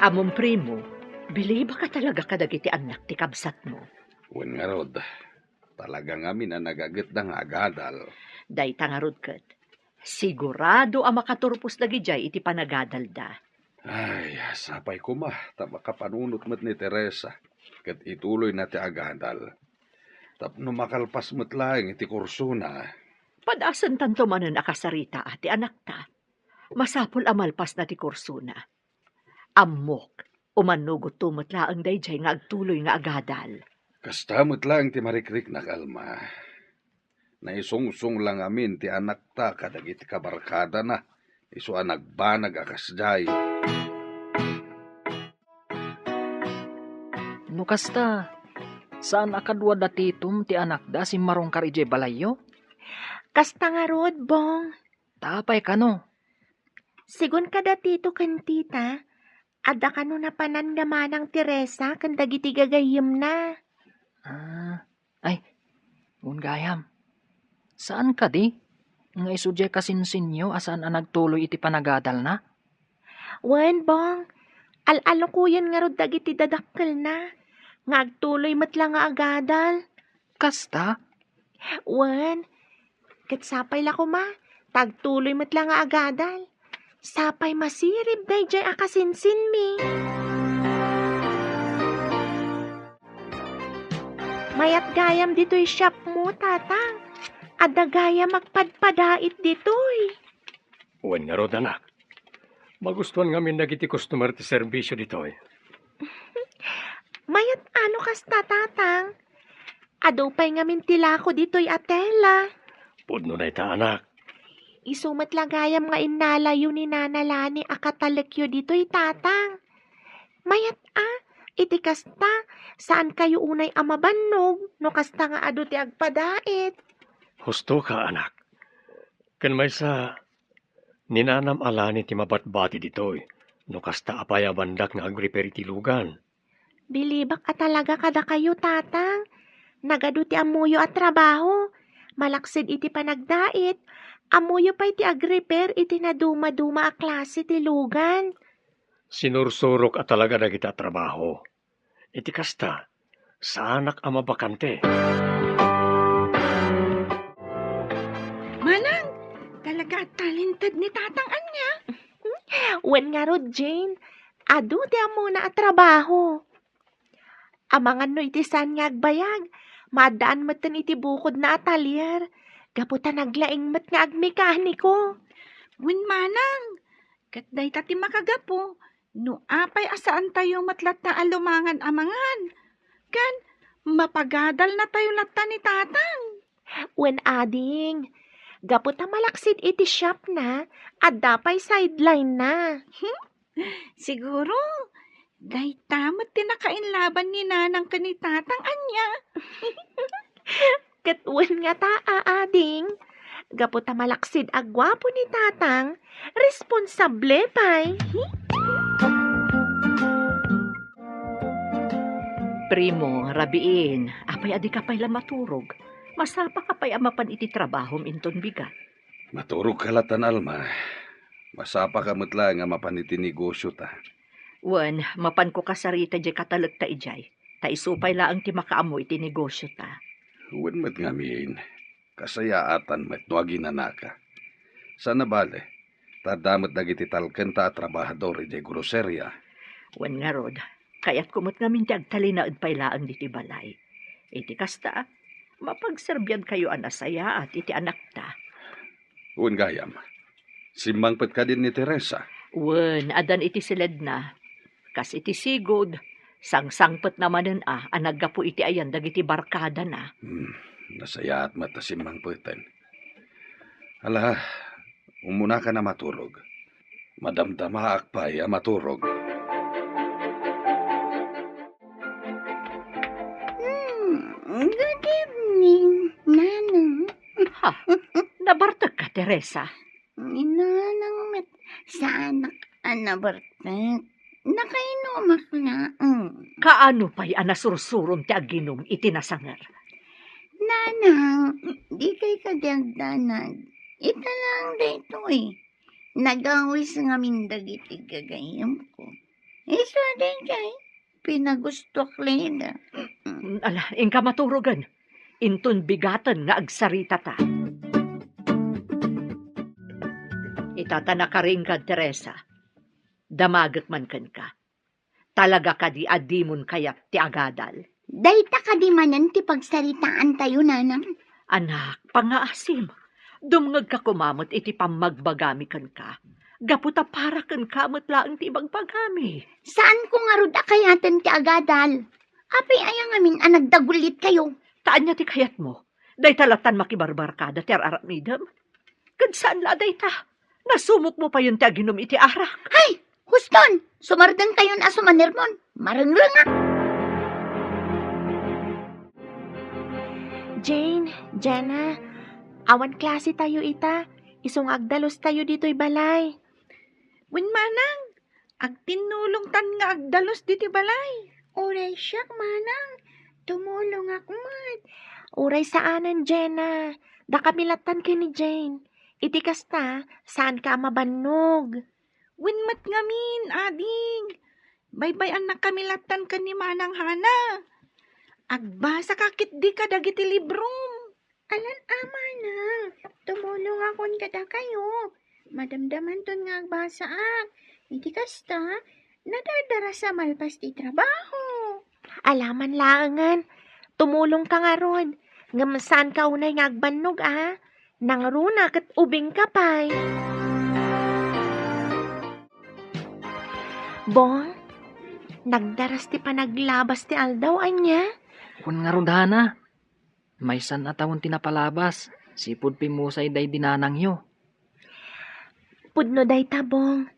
Ammom, primo, bilibaka talaga kadagiti annak ti kabsatmo. Wen ngarud, talaga ngamin a nagagetda nga agadal. Dayta ngarud ket, sigurado a makaturpos dagidiay iti panagadalda. Ay, sapay koma, ta makapanunot met ni Teresa, ket ituloyna ti agadal. Tapno makalpas met laeng iti kursona. Padasentanto manen a kasarita ti anakta. Masapul a malpasna ti kursona. Ammok, umannugotto met laeng daydiay nga agtuloy nga agadal. Kasta met laeng ti marikriknak, Alma. Naisungsong la ngamin ti anakta kadagiti kabarkadana, isu a nagbanag a kasdiay. No kasta, saan a kadua da Titom ti anakda a simmarungkar idiay balayyo? Kasta ngarud, Bong. Ta apay kano? Sigun kada Tito ken Tita, adda kano napanan da Manang Teresa ken dagiti gagayyemna. Ah, ay, wen gayam. Saan kadi nga isu diay kasinsinyo a saan a nagtuloy iti panagadalna? Wen, Bong. Al-alukoyen ngarud dagiti dadakkelna nga agtuloy met la nga agadal. Kasta? Wen, Ket sapay la koma, ta agtuloy met la nga agadal. Sapay masirib daydiay a kasinsinmi. Mayat gayam ditoy shopmo, Tatang. Adda gayam agpadpadait ditoy. Wen ngarud, anak. Magustuan ngamin dagiti customer ti serbisio ditoy. Mayat a no kasta, Tatang. Adu pay ngamin ti lako ditoy a tela. Pudno dayta, anak. Isu met la gayam nga innalayo ni Nana Lani a katalekyo ditoy, Tatang. Mayat a, iti kasta, saankayo unay a mabannog no kasta nga adu ti agpadait. Husto ka, anak. Ken maysa, ni Nanam a Lani ti mabatbati ditoy no kasta a payabandak nga agrepair iti lugan. Bilibak a talaga kadakayo, Tatang. Nagadu ti ammoyo a trabaho. Malaksid iti panagdait, ammoyo pay ti agrepair iti nadumaduma a klase ti lugan. Sinursurok a talaga dagita a trabaho. Iti kasta, saanak a mabakante. Manang, talaga talented ni Tatang ania? Wen ngarud, Jane, adu ti ammona a trabaho. Amangan no iti saan nga agbayag, maaddaan metten iti bukodna a talyer, gapu ta naglaing met nga agmekaniko. Wen manang, ket dayta ti makagapu, no apay a saantayo met latta a lumangan a mangan, ken mapagadalnatayo latta ni Tatang. Wen ading, gapu ta malaksid iti shopna, adda pay sideline-na. Hmm? Siguro, dayta met ti nakainlaban ni Nanang ken ni Tatang ania. Ket wen ngata, a ading, gapu ta malaksid a guapo ni Tatang, responsable pay. Primo, rabiin, apay a dika pay la maturog? Masapaka pay a mapan iti trabahom inton bigat. Maturogka lattan, Alma. Masapaka met la nga mapan iti negosiota. Wen, mapanko kasarita diay katalekta idiay, ta isu pay laeng ti makaammo iti negosiota. Wen met ngamin, kasayaatan met no aginanaka. Saan a bale, ta adda met dagiti talkenta a trabahador idiay groseria. Wen ngarud, kayatko met ngamin ti agtalinaed pay laeng ditoy balay. Iti kasta, mapagserbiankayo a nasayaat iti anakta. Wen gayam, simmangpet kadi ni Teresa? Wen, addan iti siledna. Kas iti sigud, sangsangpetna manen a, a naggapu iti ayan dagiti barkadana. Hmm, nasayaat met a simmangpeten. Ala, umunaka a maturog. Madamdamaak pay a maturog. Hmm, good evening, Nanang. Ha? Nabartekka, Teresa? Ni Nanang met saanak a nabartek. Nakainumak laeng. Kaano pay a nasursurom ti aginum iti nasanger? Nanang, dikay kadi agdanag. Ita laeng daytoy. Nagawis ngamin dagiti gagayyemko. Isu a daydiay, pinagustoak laeng. Ala, inka maturogen. Inton bigaten nga agsaritata. Ita ta nakaringgan, Teresa. Damagek man kenka. Talaga kadi a dimon kayat ti agadal? Dayta kadi manen ti pagsaritaantayo, Nanang? Anak, pangngaasim. Dumngegka koma met iti pammagbagami kenka. Gapu ta para kenka met laeng ti ibagbagami. Saanko ngarud a kayaten ti agadal. Apay aya ngamin a nagdagullitkayo? Ta ania ti kayatmo? Dayta lattan makibarbarkada ti ar-aramidem? Ket saan la a dayta. Nasumokmo payen ti aginum iti arak. Hay! Huston! Sumardengkayon a sumanermon. Marengrengak! Jane, Jenna, awan klase tayo ita. Isu nga agdalus tayo ditoy balay. Wen manang, agtinnulongtan nga agdalus ditoy balay. Uray siak, manang, tumulongak met. Uray saanen, Jenna. Dakami lattan ken ni Jane. Iti kasta, saanka a mabannog. Wen met ngamin, ading. Baybay-annakami lattan ken ni Manang Hana. Agbasaka ketdi kadagiti librom. Alan a manang, tumulongakon kadakayo. Madamdamanton nga agbasaak. Iti kasta, nadardaras a malpas ti trabaho. Alaman laengen, tumulongka ngarud. Ngem saanka unay nga agbannog a. Nangruna ket ubingka pay. Bong, nagdaras ti panaglabas ti aldaw, ania? Wen ngarud, Hana. Maysan a tawen ti napalabas, sipud pimmusay daydi nanangyo. Pudno dayta, Bong.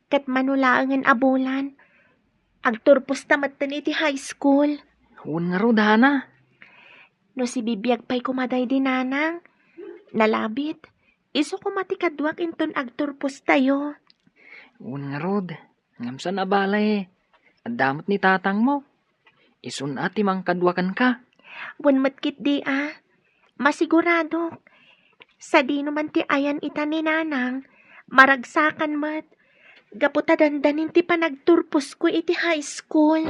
Ket mano laengen a bulan, agturposta metten iti high school. Wen ngarud, Hana. No sibibiag pay koma daydi nanang, nalabit, isu koma ti kaduak inton agturpostayo. Wen ngarud, ngem saan a bale. Adda met ni tatangmo. Isun a ti mangkadua kenka. Wen met ketdi a. Masiguradok. Sadino man ti ayan ita ni nanang, maragsakan met. Gapu ta dandanin ti panagturposko iti high school.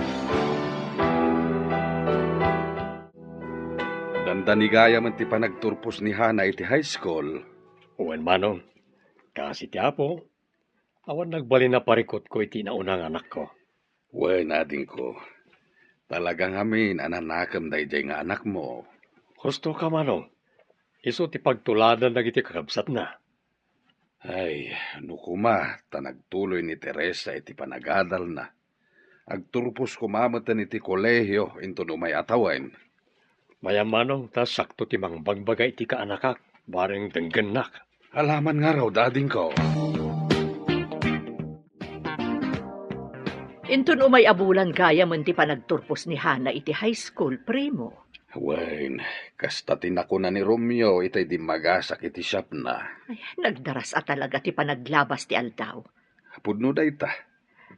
Dandani gayam ti panagturpos ni Hana iti high school. Wen manong, kaasi ti Apo, awan nagbalin a parikutko iti nauna nga anakko. Wen, adingko. Talaga ngamin a nanakem daydiay nga anakmo. Husto ka, manong. Isu ti pagtuladan dagiti kakabsatna. Ay, no koma, ta nagtuloy ni Teresa iti panagadalna. Agturpos koma metten iti kolehio inton umay a tawen. Mayam manong ta sakto ti mangbagbaga iti kaanakak, bareng denggennak. Alaman ngarud, adingko. Inton umay a bulan gayamen ti panagturpos ni Hana iti high school, primo. Wen, kasta ti nakuna ni Romeo itay dimmagasak iti shopna. Ay, nagdaras a talaga ti panaglabas ti aldaw. Pudno dayta.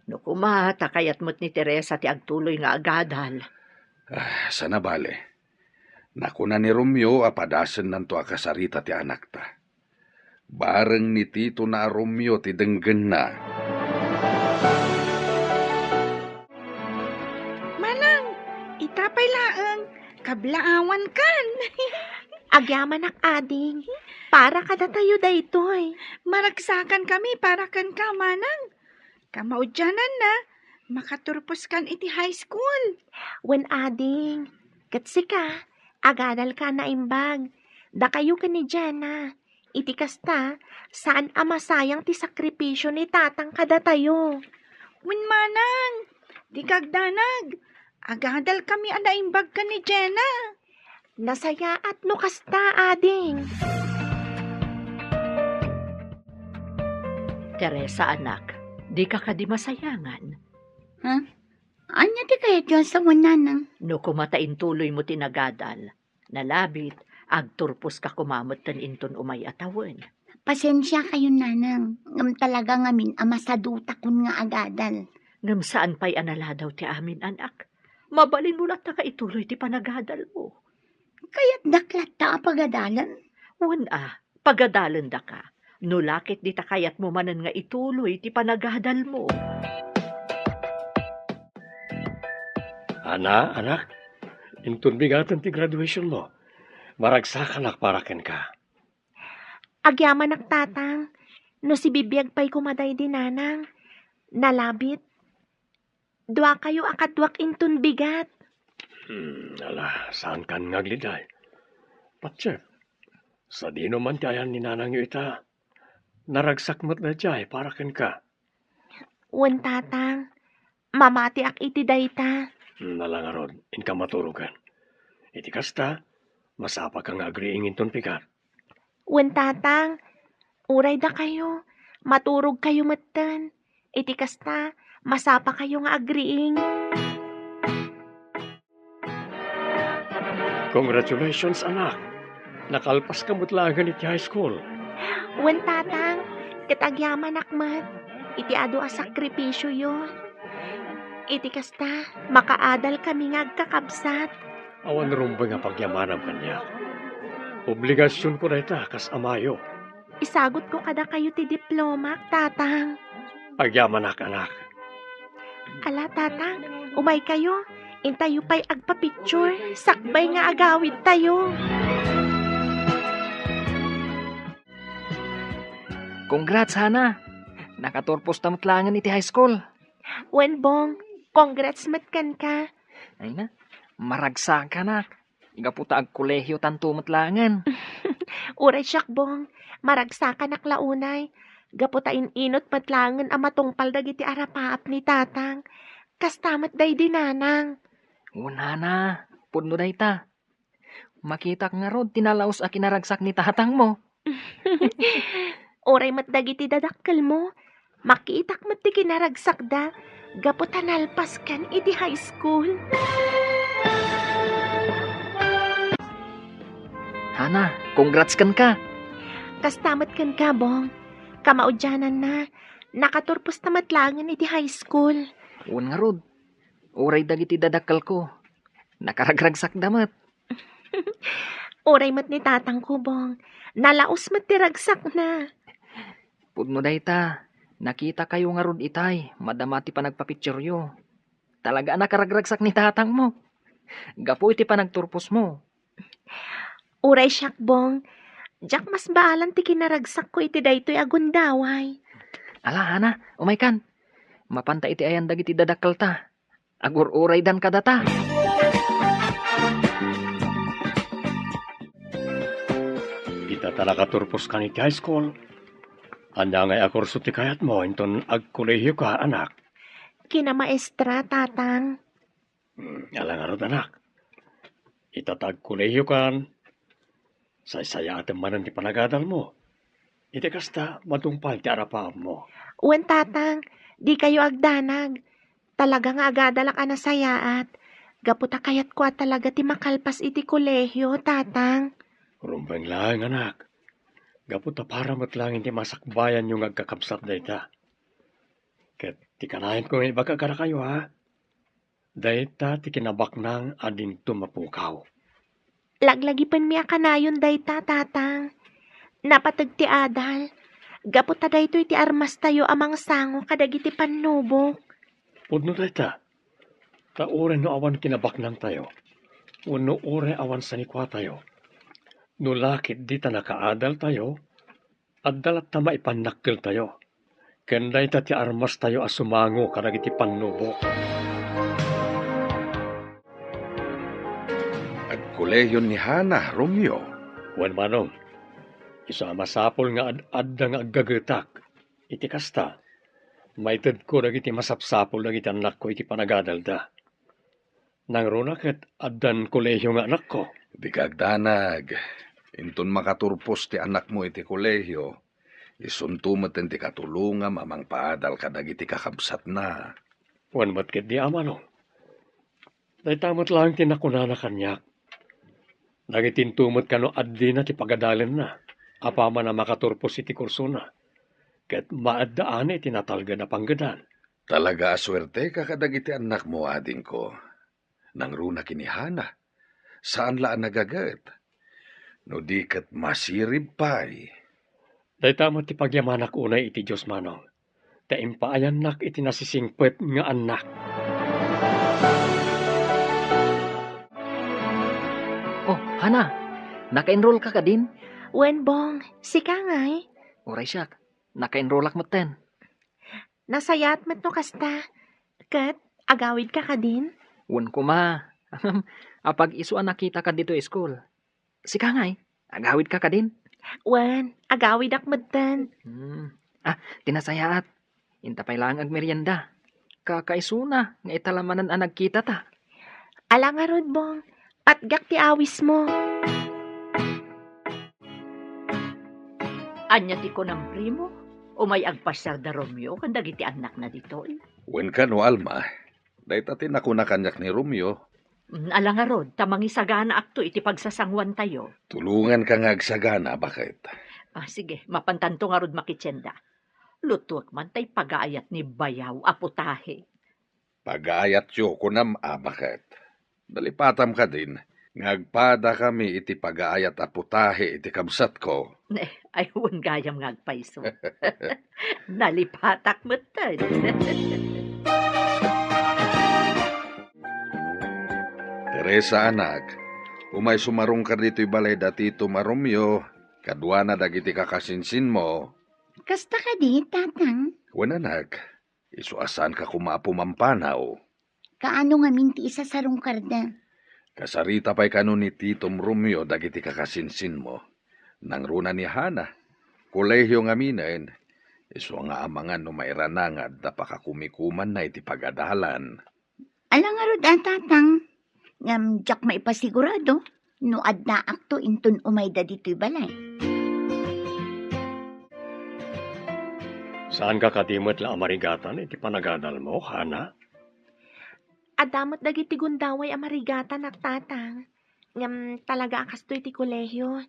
No koma, ta kayat met ni Teresa ti agtuloy nga agadal. Ah, saan a bale. Nakuna ni Romeo a padasennanto a kasarita ti anakta. Bareng ni Tito na a Romeo ti denggenna. Manang, ita pay laeng, kablaawankan. Agyamanak, ading. Para kadatayo daytoy. Maragsakan kami para kenka, manang. Kamaudiananna, makaturposkan iti high school. Wen, ading. Ket sika, agadalka a naimbag. Dakayo ken ni Jenna. Iti kasta, saan a masayang ti sakripisio ni tatang kadatayo. Wen manang, dika agdanag. Agadalkami a naimbag ken ni Jenna. Nasayaat no kasta, ading. Teresa, anak, dika kadi masayangan? Ha? Ania ti kayatyo a sawen, nanang? No koma ta intuloymo ti nagadal, nalabit, agturposka koma metten inton umay a tawen. Pasensiakayon, nanang, ngem talaga ngamin a masadutakon nga agadal. Ngem saan pay a naladaw ti amin, anak. Mabalinmo latta nga ituloy ti panagadalmo. Kayatdak latta a pagadalen? Wen a, pagadalendaka. No la ket dita kayatmo manen nga ituloy ti panagadalmo. Ana, anak, inton bigaten ti graduationmo, maragsakanak para kenka. Agyamanak, tatang, no sibibiag pay koma daydi nanang, nalabit. Duakayo a kaduak inton bigat. Hmm, ala, saankan nga agliday. Patse, sadino man ti ayan ni nanangyo ita? Naragsak met daydiay para kenka. Wen, tatang, mamatiak iti dayta. Hmm, ala ngarud, inka maturogen. Iti kasta, masapaka nga agriing inton pigat. Wen, tatang, uray dakayo, maturogkayo metten. Iti kasta, masapakayo nga agriing. Congratulations, anak! Nakalpaska met laengen iti high school. Wen, tatang, ket agyamanak met iti adu a sakripisioyo. Iti kasta, makaadalkami nga agkakabsat. Awan rumbeng a pagyamanam kaniak. Obligasionko dayta kas amayo. Isagutko kadakayo ti diplomak, tatang. Agyamanak, anak. Ala, tatang, umaykayo. Intayo pay agpa-picture, sakbay nga agawidtayo. Congrats, Hana! Nakaturposta met laengen iti high school. Wen, Bong, congrats met kenka. Ay na, maragsakanak. Gapu ta agkolehiotanto met laengen. Uray siak, Bong, maragsakanak la unay. Gapu ta in-inot met laengen a matungpal dagiti arapaap ni Tatang. Kasta met daydi Nanang. Wen, Hana, pudno dayta. Makitak ngarud ti nalaus a kinaragsak ni tatangmo. Uray met dagiti dadakkelmo, makitak met ti kinaragsakda gapu ta nalpaskan iti high school. Hana, congrats kenka. Kasta met kenka, Bong. Kamaudiananna, nakaturposta met laengen iti high school. Wen ngarud, uray dagiti dadakkelko, nakaragragsakda met. Uray met ni tatangko, Bong. Nalaus met ti ragsakna. Pudno dayta, nakitakayo ngarud itay, madama ti panagpapicturyo. Talaga a nakaragragsak ni tatangmo. Gapu iti panagturposmo. Uray siak, Bong. Diak masbaalan ti kinaragsakko iti daytoy a gundaway. Ala, Hana, umaykan. Mapanta iti ayan dagiti dadakkelta. Agur-uraydan kadata. Ita ta nakaturposkan iti high school. Ania ngay a kurso ti kayatmo inton agkolehioka, anak? Kinamaestra, Tatang. Hmm, ala ngarud, anak. Ita ta agkolehiokan, saysayaatem manen ti panagadalmo. Iti kasta, matungpal ti arapaapmo. Wen, Tatang, dikayo agdanag. Talaga nga agadalak a nasayaat. Gapu ta kayatko a talaga ti makalpas iti kolehio, Tatang. Rumbeng laeng, anak. Gapu ta para met laeng ti masakbayanyo nga agkakabsat dayta. Ket ti kanayon ko nga ibaga kadakayo, ha? Dayta ti kinabaknang a dinto mapukaw. Laglagipenmi a kanayon dayta, Tatang. Napateg ti adal. Gapu ta daytoy ti armastayo a mangsango kadagiti pannubok. Pudno dayta. Ta uray no awan kinabaknangtayo, wenno uray awan sanikuatayo, no la ket dita nakaadaltayo, adda latta maipannakkeltayo, ken dayta ti armastayo a sumango kadagiti pannubok. Agkolehion ni Hana, Romeo. Wen, Manong, isu a masapul nga ad-adda nga aggagetak. Iti kasta, maitedko dagiti masapsapul dagiti annakko iti panagadalda. Nangruna ket addan kolehio nga anakko. Dika agdanag. Inton makaturpos ti annakmo iti kolehio, isunto met ti katulongam a mangpaadal kadagiti kakabsatna. Wen met ketdi, Amano. Dayta met laeng ti nakunana kaniak. Nagitinto met kano addina ti pagadalenna, apaman a makaturpos iti kursona, ket maaddaanay ti natalged a panggedan. Talaga a suerteka kadagiti annakmo, adingko. Nangruna ken ni Hana, saan la a nagaget. No di ket masirib pay. Dayta met ti pagyamanak unay iti Dios, Manong, ta impaayannak iti nasisingpet nga annak. Oh, Hana, naka-enroll ka kadin? Wen, Bong, sika ngay? Uray siak, naka-enrollak metten. Nasayaat met no kasta. Ket, agawid ka kadin? Wen koma. Apag-isu a nakita ka ditoy school. Sika ngay, agawid ka kadin? Wen, agawidak metten. Hmm. Ah, ti nasayaat. Inta pay laeng agmerienda. Kakaisuna nga ita la manen a nagkita ta. Ala ngarud, Bong, patgak ti awismo. Ania ti kunam, primo? Umay agpasiar da Romeo ken dagiti annakna ditoy? Wen kano, Alma, dayta ti nakuna kaniak ni Romeo. Mm, ala ngarud, ta mangisaganaakto iti pagsasanguantayo. Tulonganka nga agsagana, baket. Ah, sige, mapantanto ngarud makitienda. Lutuek man tay pagaayat ni bayaw a putahe. Pagaayatyo, kunam a baket. Nalipatam kadin nga agpadakami iti pagaayat a putahe iti kabsatko. Ne, ay, wen gayam nga agpayso. Nalipatak metten. Teresa, anak, umay sumarungka ditoy balay da Tito Maromio, kaduana dagiti kakasinsinmo, Kasta kadi, Tatang? Wen, anak, isu a saanka koma a pumampanaw. Kaano ngamin ti isasarungkarda? Kasarita pay kano ni Titom Romeo dagiti kakasinsinmo. Nangruna ni Hana, kolehio ngaminen, isu nga amangan no mairanang nga adda pakakumikumanna iti pagadalan. Ala ngarud a, Tatang, ngem diak maipasigurado no addaakto inton umayda ditoy balay. Saanka kadi met la a marigatan iti panagadalmo, Hana? Adda met dagiti gundaway a marigatanak, Tatang, ngem talaga a kastoy ti kolehio.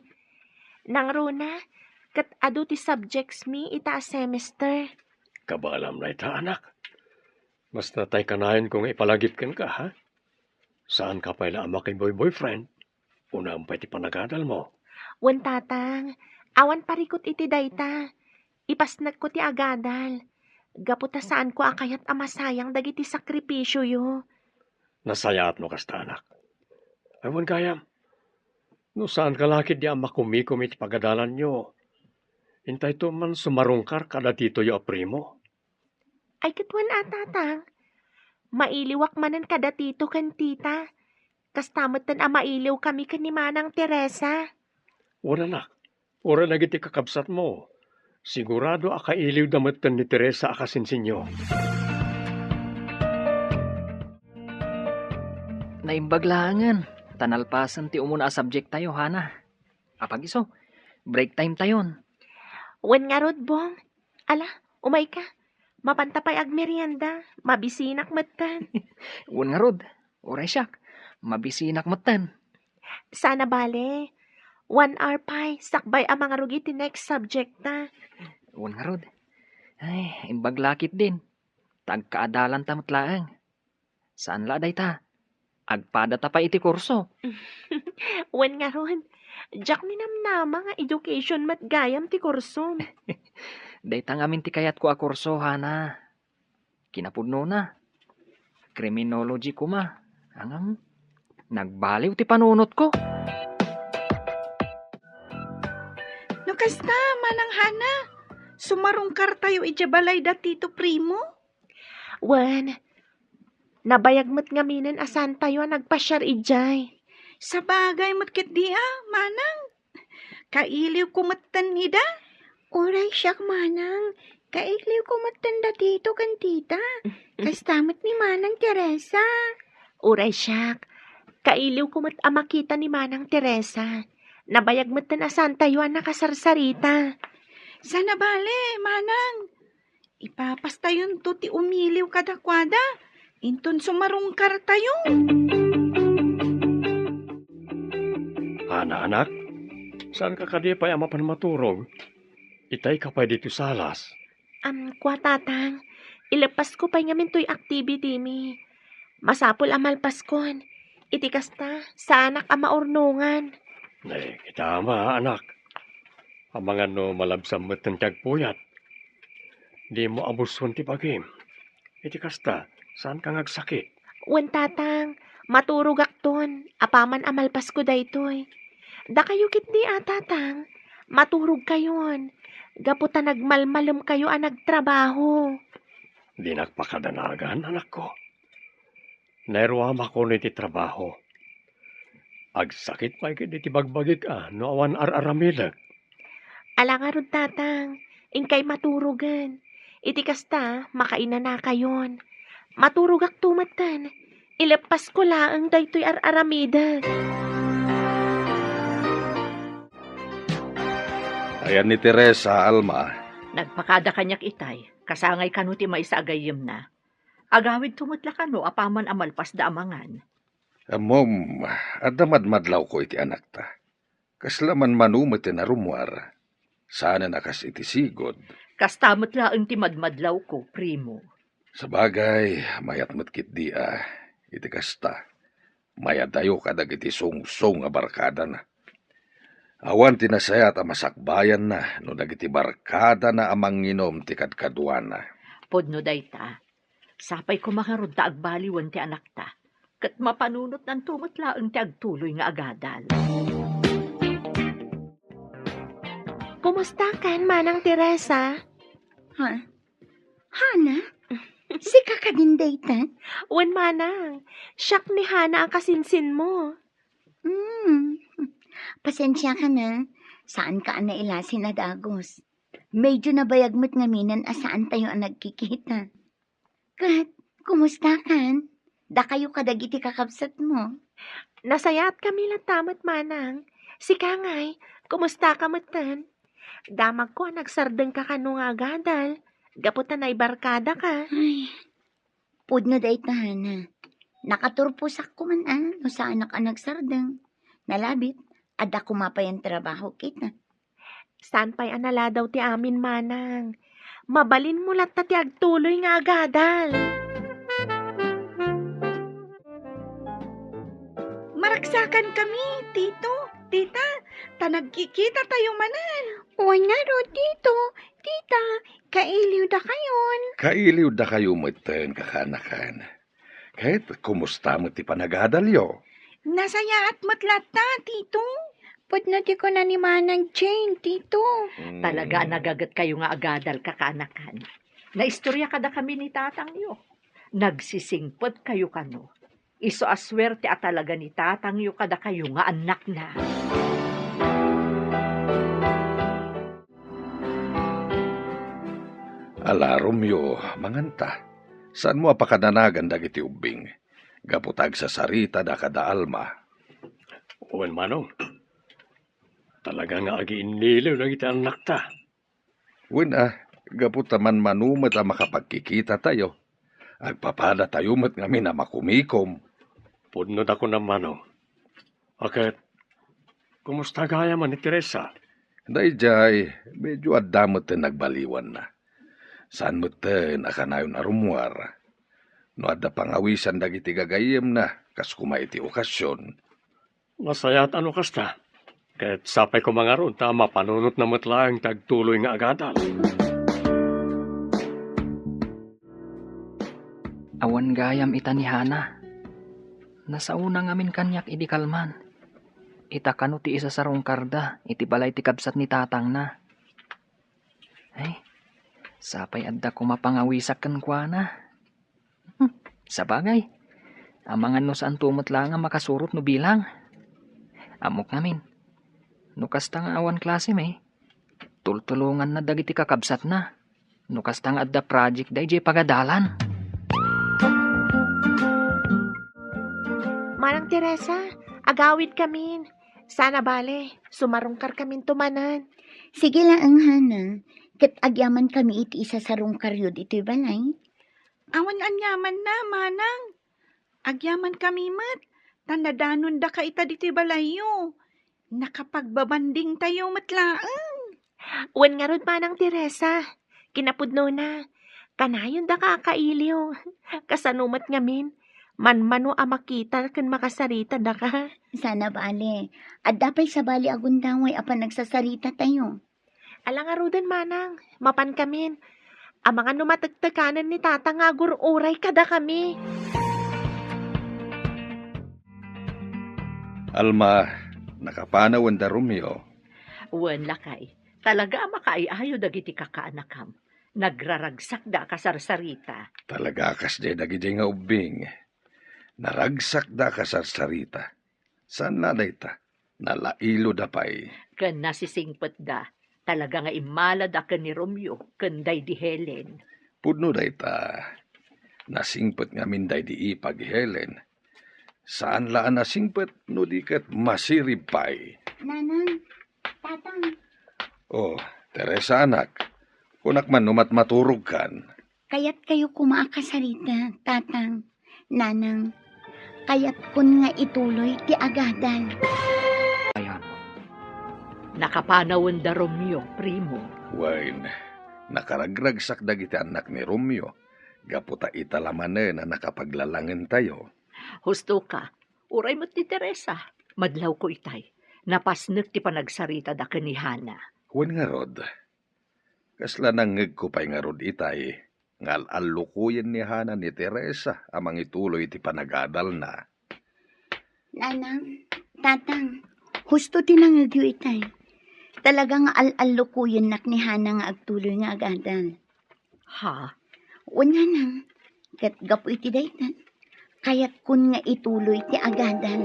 Nangruna, ket adu ti subjects mi ita a semester. Kabaelam dayta, anak. Basta tay kanayon ko nga ipalagip kenka, ha? Saanka pay la a makiboy-boyfriend? Unaem pay ti panagadalmo. Wen, Tatang, awan parikut iti dayta. Ipasnekko ti agadal. Gapu ta saanko a kayat a masayang dagiti sakripisioyo. Nasayaat no kasta, anak. Ay, wen gayam, no saanka la ketdi a makumikom iti pagadalanyo, intayto man sumarungkar kadatoyo a primo. Ay, ket wen a, Tatang, mailiwak manen kada tito ken tita. Kasta metten a mailiwkami ken ni Manang Teresa. Wen, anak, uray dagiti kakabsatmo, sigurado a kailiwda metten ni Teresa a kasinsinyo. Naimbag laengen, ta nalpasen ti umuna a subject tayo, Hana. Apag-isu, break time tayon. Wen ngarud, Bong. Ala, umayka. Mapanta pay agmerienda, mabisinak metten. Wen ngarud, uray siak, mabisinak metten. Saan a bale. One hour pay, sakbay a mangrugit ti next subject ta. Wen ngarud. Ay, imbag la ketdin. Ta agkaadalanta met laeng. Saan la dayta? Agpadata pay iti kurso. Wen ngarud, diak ninamnama nga education met gayam ti kursom. Dayta ngamin ti kayatko a kurso, Hana. Kinapudnona, criminology koma. Ngem, nagbaliw ti panunotko. No kasta, Manang Hana, sumarungkartayo idiay balay da Tito Primo? Wen, nabayag met ngaminen a saantayo a nagpasiar idiay. Sabagay met ketdi a, Manang. Kailiwko metten ida. Uray siak, Manang. Kailiwko metten da Tito ken Tita. Kasta met ni Manang Teresa. Uray siak. Kailiwko met a makita ni Manang Teresa. Nabayag metten a saantayo a nakasarsarita. Saan a bale, Manang. Ipapastayonto ti umiliw kadakuada, inton sumarungkartayo. Hana, anak, saanka kadi pay a mapan maturog? Itayka pay ditoy salas. Am, kua, Tatang, ileppasko pay ngamin toy activity mi. Masapul a malpaskon. Iti kasta, saanak a maurnongan. Ay, kita ama, anak. Amangan no malabsam met ti agpuyat. Dimo abuson ti bagim. Iti kasta, saanka nga agsakit? Wen, Tatang, maturogakton, apaman a malpasko daytoy. Dakayo ketdi a, Tatang, maturogkayon, gapu ta nagmalmalemkayo a nagtrabaho. Dinak pakadanagan, anakko. Nairuamakon iti trabaho. Agsakit pay ketdi ti bagbagik a no awan ar-aramidek. Ala ngarud, Tatang, inkay maturogen. Iti kasta, makainanakayon. Maturogakto metten. Ileppasko laeng daytoy ar-aramidek. Ayan ni Teresa, Alma. Nagpakada kaniak itay, kasangay kano ti maysa a gayyemna. Agawidto met la kano apaman a malpasda a mangan. Ammom, adda madmadlawko iti anakta. Kasla manmano met ti narummuar. Saanen a kas iti sigud. Kasta met laeng ti madmadlawko, primo. Sabagay, mayat met ketdi a, iti kasta. Mayadayo kadagiti sungsong a barkadana. Awan ti nasayaat a masakbayanna no dagiti barkadana a manginom ti kadkaduana. Pudno dayta. Sapay koma ngarud ta agbaliwen ti anakta, ket mapanunotnanto met laeng ti agtuloy nga agadal. Kumustakan, Manang Teresa? Ha? Hana? Sika kadin dayta? Wen, Manang. Siak ni Hana a kasinsinmo. Hmm. Pasensiaka na. Saanka a nailasin a dagus. Medyo nabayag met ngaminen a saantayo a nagkikita. Ket, kumustakan? Dakayo kadagiti kakabsatmo? Nasayaatkami latta met, Manang. Sika ngay, kumustaka metten? Damagko a nagsardengka kano nga agadal, gapu ta naibarkadaka. Ay, pudno dayta, Hana. Nakaturposak koma a no saanak a nagsardeng. Nalabit, adda koma pay a trabaho kita. Saan pay a naladaw ti amin, Manang? Mabalinmo latta ti agtuloy nga agadal. Maragsakankami, Tito, Tita, ta nagkikitatayo manen. Wen ngarud, Tito, Tita, kailiwdakayon. Kailiwdakayo metten, kakaanakan. Ket kumusta met ti panagadalyo? Nasayaat met latta, Tito. Pudno ti kuna ni Manang Jane, Tito. Hmm. Talaga a nagagetkayo nga agadal, kakaanakan. Naistorya kadakami ni tatangyo. Nagsisingpetkayo kano. Isu a suerte a talaga ni tatangyo kadakayo nga annakna. Ala, Romeo, manganta. Saanmo a pakananagan dagiti ubbing, gapu ta agsasaritada kada Alma. Wen, Manong. Talaga nga agiinniliw dagiti annakta. Wen a, gapu ta manmano met a makapagkikitatayo, agpapadatayo met ngamin a makumikom. Pudno da kunam, Manong. A ket, kumusta gayam ni Teresa? Daydiay, medyo adda metten nagbaliwanna. Saan metten a kanayon a rummuar. No adda pangawisan dagiti gagayyemna, kas koma iti okasion. Nasayaat a no kasta. Ket sapay koma ngarud ta mapanunotna met laeng ti agtuloy nga agadal. Awan gayam ita ni Hana. Nasaona ngamin kaniak idi kalman. Ita kano ti isasarungkarda iti balay ti kabsat ni tatangna. Ay, sapay adda koma pangawisak kenkuana. Hmm, sabagay. Amangan no saanto met laeng a makasurot no bilang. Ammok ngamin. No kasta nga awan klasem, tultulonganna dagiti kakabsatna. No kasta nga adda project daydiay pagadalan. Manang Teresa, agawidkamin. Saan a bale, sumarungkarkaminto manen. Sige laeng, Hana. Ket agyamankami iti isasarungkaryo ditoy balay. Awan aniamanna, Manang. Agyamankami met, ta nadanondaka ita ditoy balayyo. Nakapagbabandingtayo met laeng. Wen ngarud, Manang Teresa, kinapudnona, kanayondaka a kailiw. Kasano met ngamin, manmano a makita ken makasaritada ka. Saan a bale, adda pay sabali a gundaway a panagsasaritatayo. Ala ngaruden, Manang, mapankamin. Amangan no matektekanen ni Tata nga agur-uray kadakami. Alma, nakapanawen da Romeo? Wen, lakay. Talaga a makaay-ayo dagiti kakaanakam. Nagraragsakda a kasarsarita. Talaga a kasdiay dagidiay nga ubbing. Naragsakda a kasarsarita. Saan la dayta? Nalailoda pay. Ken nasisingpetda. Talaga nga immalada ken ni Romeo ken daydi Helen. Pudno dayta. Nasingpet ngamin daydi ipag Helen. Saan la a nasingpet no di ket masirib pay. Nanang, Tatang. Oh, Teresa anak, kunak man no matmaturogkan. Kayatkayo koma a kasarita, Tatang, Nanang. Kayatkon nga ituloy ti agadal. Ayan. Nakapanawen da Romeo, primo. Wen, nakaragragsak dagiti annak ni Romeo, gapu ta ita la manen a nakapaglalangentayo. Husto ka, uray met ni Teresa, madlawko itay. Napasnek ti panagsaritada ken ni Hana. Wen ngarud, kasla nangngegko pay ngarud itay nga al-allukoyen ni Hana ni Teresa a mangituloy iti panagadalna. Nanang, Tatang, husto ti nangngegyo itay. Talaga nga al-allukoyennak ni Hana nga agtuloy nga agadal. Ha? Wen, Nanang, ket gapu iti dayta, kayatkon nga ituloy ti agadal.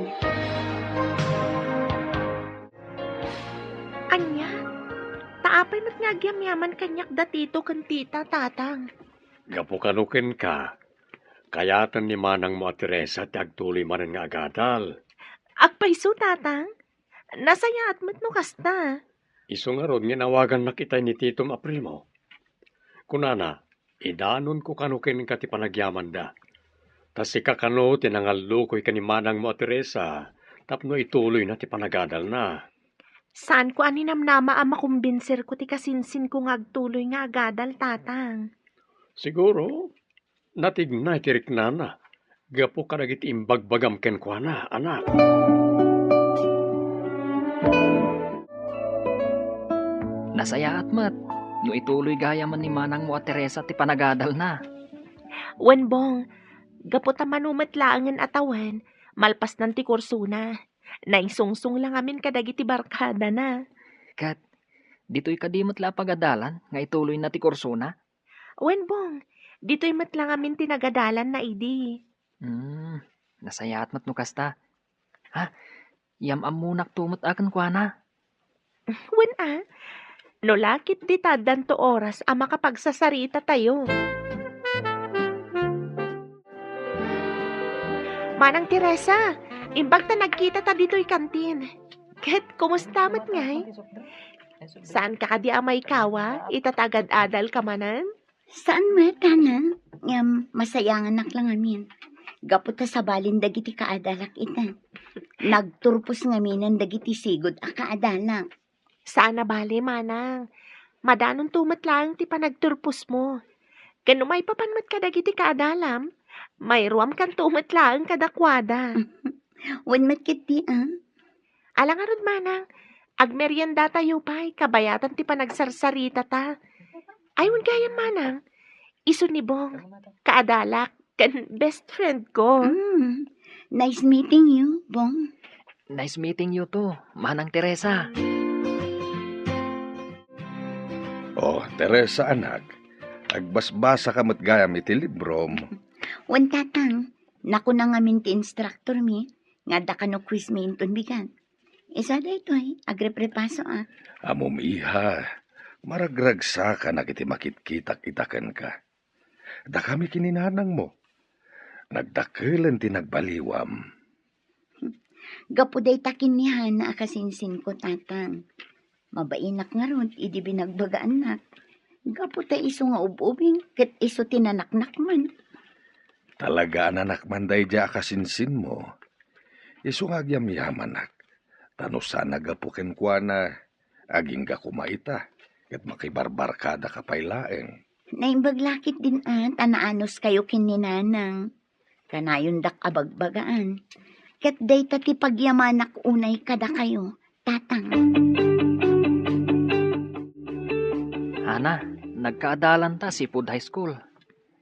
Ania? Ta apay met nga agyamyaman kaniak da Tito ken Tita, Tatang? Gapu kano kenka, kayaten ni manangmo a Teresa ti agtuloy manen nga agadal. Agpayso, Tatang? Nasayaat met no kasta. Isu ngarud nga inawagannak itay ni titom a primo. Kunana, idanonko kano kenka ti panagyamanda. Ta sika kano ti nangallukoy ken ni manangmo a Teresa tapno ituloyna ti panagadalna. Saanko a ninamnama a makumbinserko ti kasinsinko nga agtuloy nga agadal, Tatang. Siguro, natignay ti riknana gapu kadagiti imbagbagam kenkuana, anak. Nasayaat met no ituloy gayamen ni manangmo a Teresa ti panagadalna. Wen, Bong, gapu ta mano met laengen a tawen, malpasnan ti kursona. Naisungsong la ngamin kadagiti barkadana. Ket, ditoy kadi met la a pagadalan nga ituloyna ti kursona? Wen, Bong, ditoy met la ngamin ti nagadalanna idi. Hmm, nasayaat met no kasta. Ha, yam-ammonakto met a kenkuana. Wen a, no la ketdi ta addanto oras a makapagsasaritatayo. Manang Teresa, imbag ta nagkitata ditoy kantin. Ket kumusta met ngay? Saanka kadi a maikawa ita ta agad-adalka manen? Saan met, Hana, ngem masayanganak la ngamin. Gapu ta sabalen dagiti kaadalak ita. Nagturpos ngaminen dagiti sigud a kaadalak. Saan a bale, manang. Madanonto met laeng ti panagturposmo. Ken no maipapan met kadagiti kaadalam, mairuamkanto met laeng kadakuada. Wen met ketdi, a? Ala ngarud, manang, agmeriendatayo pay kabayatan ti panagsarsaritata. Ay, wen gayam, manang, isu ni Bong, kaadalak, ken best friend ko. Mm. Nice meeting you, Bong. Nice meeting you too, Manang Teresa. Oh, Teresa, anak, agbasbasa ka met gayam iti librom. Wen, Tatang, nakuna ngamin ti instructor mi, nga adda kano quiz mi inton bigat. Isu daytoy, agreprepasoak. Ammom, iha, maragragsakanak iti makitkitak ita kenka. Dakami ken ni nanangmo. Nagdakelen ti nagbaliwam. Gapu dayta ken ni Hana a kasinsinko, Tatang. Mabainak ngarud idi binagbagaannak. Gapu ta isu nga ub-ubing ket isu ti nanaknakman. Talaga a nanakman daydiay a kasinsinmo. Isu nga agyamyamanak. Ta no saan a gapu kenkuana, agingga koma ita, ket makibarbarkadaka pay laeng. Naimbag la ketdin a ta naanuskayo ken ni Nanang. Kanayondak a bagbagaan. Ket dayta ti pagyamanak unay kadakayo, Tatang. Hana, nagkaadalanta Seafood High School.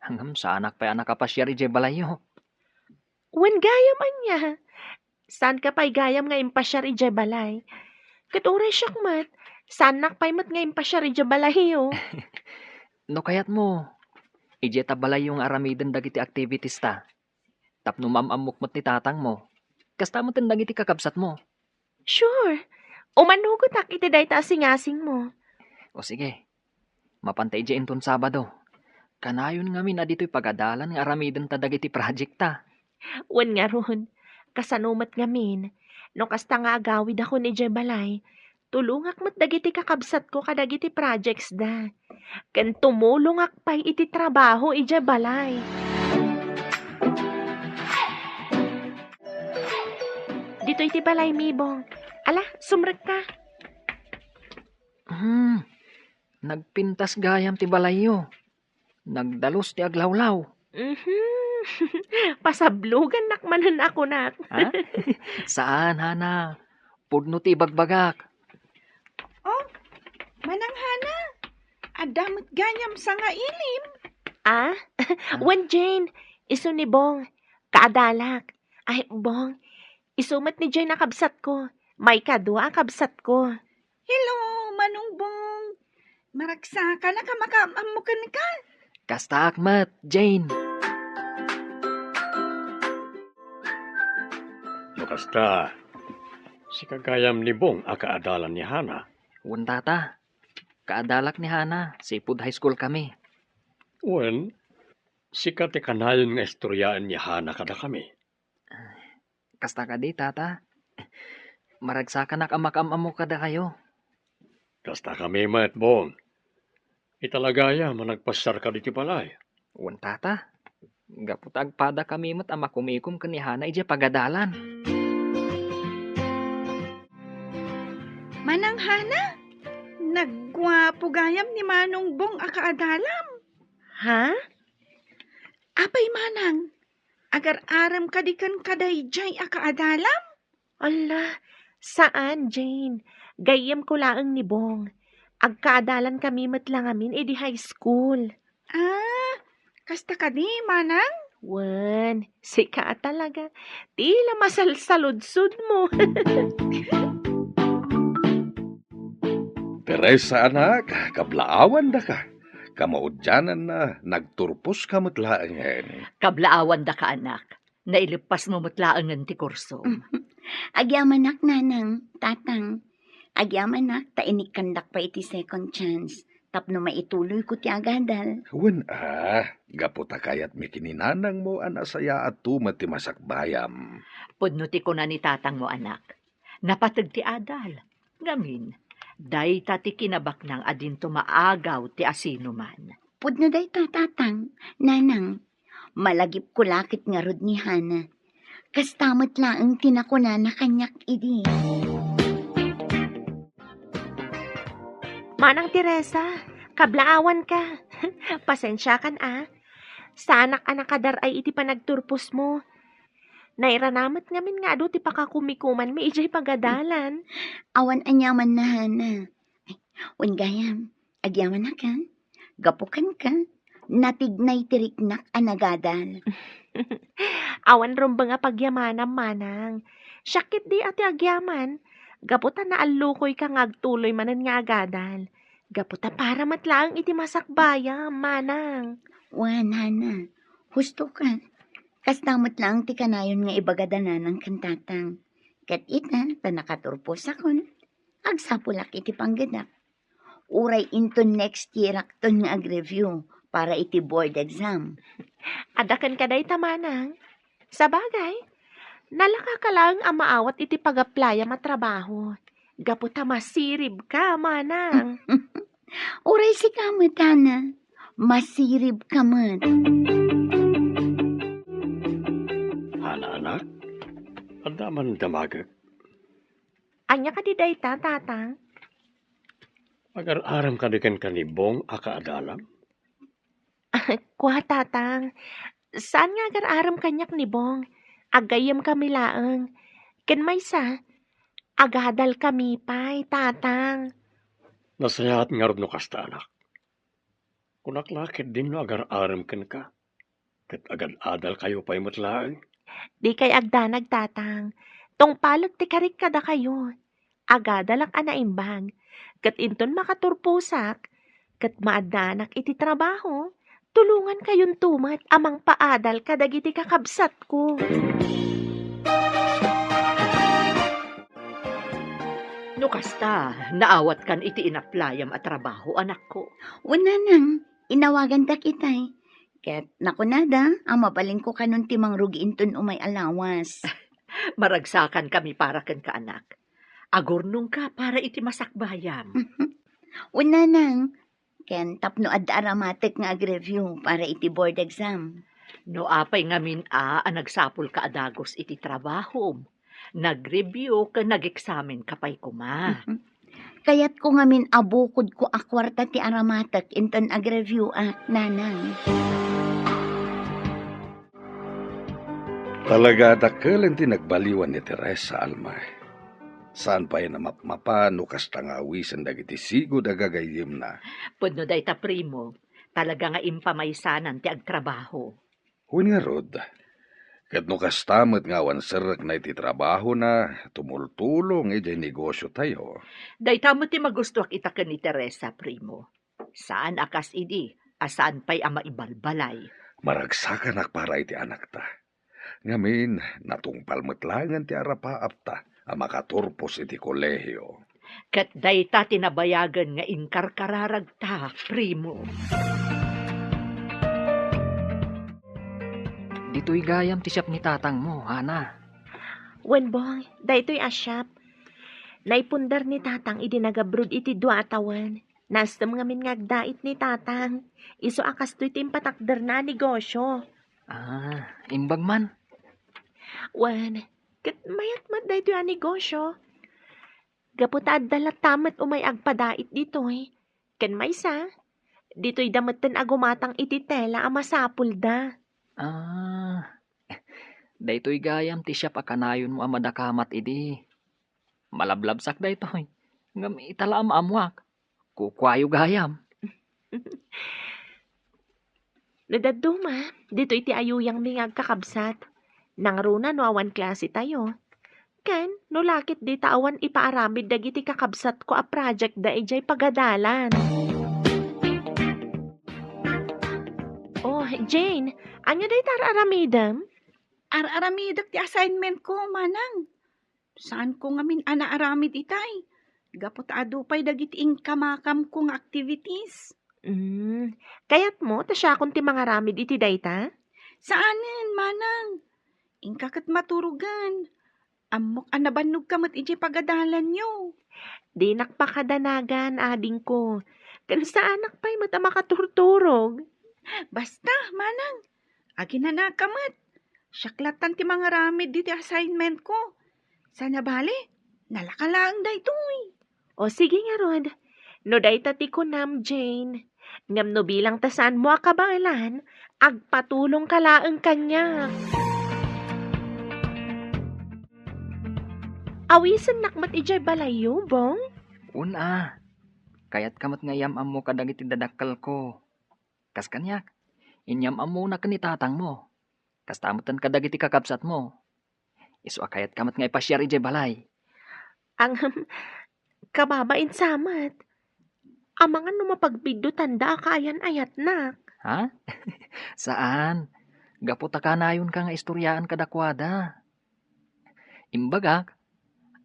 Ngem saanak pay a nakapasiar idiay balayyo. Wen gayam, ania? Saanka pay gayam nga impasiar idiay balay? Ket uray siak met, saannak pay met nga impasiar idiay balayyo. No kayatmo, idiay ta balayyo nga aramiden dagiti activities ta. Tapno maam-ammok met ni tatangmo. Kasta met dagiti kakabsatmo. Sure. Umanugotak iti dayta a singasingmo. O sige. Mapanta idiay inton Sabado. Kanayon ngamin a ditoy pagadalan nga aramidenta dagiti project ta. Wen ngarud, kasano met ngamin, no kasta nga agawidakon idiay balay, tulongak met dagiti kakabsatko kadagiti projects da. Ken tumulongak pay iti trabaho idiay balay. Ditoy ti balay, Mibong. Ala, sumrekka. Hmm, nagpintas gayam ti balayyo. Nagdalus ti aglawlaw. Mhm. Pasablogannak manen a kunak. Ha? Saan, Hana. Pudno ti ibagbagak. Oh, Manang Hana, adda met gayam sangailim. Ah? Ah? Wen, Jane, isu ni Bong, kaadalak. Ay, Bong, isu met ni Jane a kabsatko. Maikadua a kabsatko. Hello! Manong Bong. Maragsakanak a makaam-ammo kenka. Kastaak met, Jane. No kasta, sika gayam ni Bong a kaadalan ni Hana? Wen, Tata. Kaadalak ni Hana, sipud high school kami. Wen, sika ti kanayon nga istoryaen ni Hana kadakami. Kasta kadi, Tata. Maragsakanak a makaam-ammo kadakayo. Kasta kami met, Bong. Ita la gayam a nagpasyarka ditoy balay. Wen, Tata. Gapu ta agpadakami met a makumikom ken ni Hana idiay pagadalan. Manang Hana, nagguapo gayam ni Manong Bong a kaadalam. Ha? Apay, Manang, agar-arem kadi kenka daydiay a kaadalam? Ala, saan, Jane. Gayyemko laeng ni Bong. Agkaadalankami met la ngamin idi high school. Ah, kasta kadi, Manang? Wen, sika a talaga. Ti la masalsaludsodmo. Teresa, anak, kablaawandaka. Kamaudiananna, nagturposka met laengen. Kablaawandaka, anak. Naileppasmo met laengen ti kursom. Agyamanak, Nanang, Tatang. Agyamanak ta inikkandak pay iti second chance tapno maituloyko ti agadal. Wen a, gapu ta kayatmi ken ni nanangmo a nasayaatto met ti masakbayam. Pudno ti kuna ni tatangmo, anak. Napateg ti adal. Ngamin, dayta ti kinabaknang a dinto maagaw ti asinoman. Pudno dayta, Tatang, Nanang. Malagipko la ket ngarud ni Hana. Kasta met laeng ti nakunana kaniak idi. Manang Teresa, kablaawanka. Pasensiakan a. Saanak a nakadar-ay iti panagturposmo. Nairanamet ngamin nga adu ti pakakumikumanmi idiay pagadalan. Awan aniamanna, Hana. Ay, wen gayam, agyamanak a. Gapu kenka, natignay ti riknak a nagadal. Awan rumbeng a pagyamanam, Manang. Siak ketdi a ti agyaman, gapu ta naallukoyka nga agtuloy manen nga agadal. Gapu ta para met laeng iti masakbayam, Manang. Wen, Hana, hustoka. Kasta met laeng ti kanayon nga ibagada Nanang ken Tatang. Ket ita, ta nakaturposakon, agsapulak iti panggedak. Uray inton next year-akton nga ag-review para iti board exam. Adda kenka dayta, Manang. Sabagay, nalakaka laeng a maawat iti pag-applyam a trabaho. Gapu ta masiribka, Manang. Uray sika met, Hana. Masiribka met. Hana, anak, adda man damagek. Ania kadi dayta, Tatang? Agar-arem kadi kenka ni Bong a kaadalam? Kua, Tatang. Saan nga agar-arem kaniak ni Bong. Aggayyemkami laeng. Ken maysa, agadalkami pay, Tatang. Nasayaat ngarud no kasta, anak. Kunak la ketdin no agar-arem kenka, ket agad-adalkayo pay met laeng. Dikay agdanag, Tatang. Tungpalek ti karik kadakayo. Agadalak a naimbag. Ket inton makaturposak, ket maaddaanak iti trabaho, tulongankayonto met a mangpaadal kadagiti kakabsatko. No kasta, naawatkan iti inaplayam a trabaho, anakko? Wen, Nanang, inawagandak itay. Ket nakunada a mabalinko kanon ti mangrugi inton umay a lawas. Maragsakankami para kenka, anak. Agurnongka para iti masakbayam. Wen, Nanang, ken tapno adda aramatek nga ag-review para iti board exam. No apay ngamin a, a nagsapulka a dagus iti trabahom, nag-review ken nag-examinka pay koma. Kayatko ngamin a bukodko a kuarta ti aramatek inton ag-review-ak, Nanang. Talaga a dakkel ti nagbaliwan ni Teresa, Alma. Saan pay a mapmapa no kasta nga awisen dagiti sigud a gagayyemna. Pudno dayta, primo. Talaga nga impamaysanan ti agtrabaho. Wen ngarud, Ket no kasta met nga awan serrekna iti trabahona, tumultulong idiay negosiotayo. Dayta met ti magustuak ita ken ni Teresa, primo. Saan a kas idi a saan pay a maibalbalay. Maragsakanak para iti anakta. Ngamin, natungpal met laengen ti arapaapta a makaturpos iti kolehio. Ket dayta ti nabayagen nga inkarkararagta, primo. Ditoy gayam ti shop ni tatangmo, Hana. Wen, Bong, daytoy a shop. Naipundar ni tatang idi nagabroad iti dua a tawen. Naestem ngamin nga agdait ni tatang. Isu a kastoy ti impatakderna a negosio. Ah, imbag man. Wen, ket mayat met daytoy a negosio. Gapu ta adda latta met umay agpadait ditoy. Ken maysa, ditoyda metten a gumatang iti tela a masapulda. Ah, daytoy gayam ti shop a kanayonmo a madakamat idi. Malablabsak daytoy. Ngem ita la a maammoak. Kukuayo gayam. No dadduma, ditoy ti ayuyangmi nga agkakabsat. Nangruna no awan klasetayo. Ken, no lakit dita awan ipaaramid dagiti kakabsatko a project da idiay pagadalan. Oh, Jane, ania dayta ar-aramidem? Ar-aramidek ti assignment ko, manang. Saanko ngamin a naaramid itay, gapu ta adu pay dagiti inkamakamko nga activities. Mm, kayatmo ta siakon ti mangaramid iti dayta? Saanen, manang. Inka ket maturogen. Ammok a nabannogka met idiay pagadalanyo. Dinak pakadanagan, adingko. Ken saanak pay met a makaturturog. Basta, manang, aginanaka met. Siak lattan ti mangaramid diti assignment ko. Sana bale, nalaka laeng daytoy. O sige ngarud, no dayta ti kunam, Jane. Ngem no bilang ta saanmo a kabaelan, agpatulongka laeng kaniak. Awisennak met idiay balayyo, Bong? Wen a. Kayatka met nga iyam-ammo kadagiti dadakkelko. Kas kaniak, inyam-ammona ken ni tatangmo. Kasta metten kadagiti kakabsatmo. Isu a kayatka met nga ipasiar idiay balay. Ngem, kababain sa met. Amangan no mapagbiddutanda a kaayan-ayatnak. Ha? Saan. Gapu ta kanayonka nga istoriaan kadakuada. Imbagak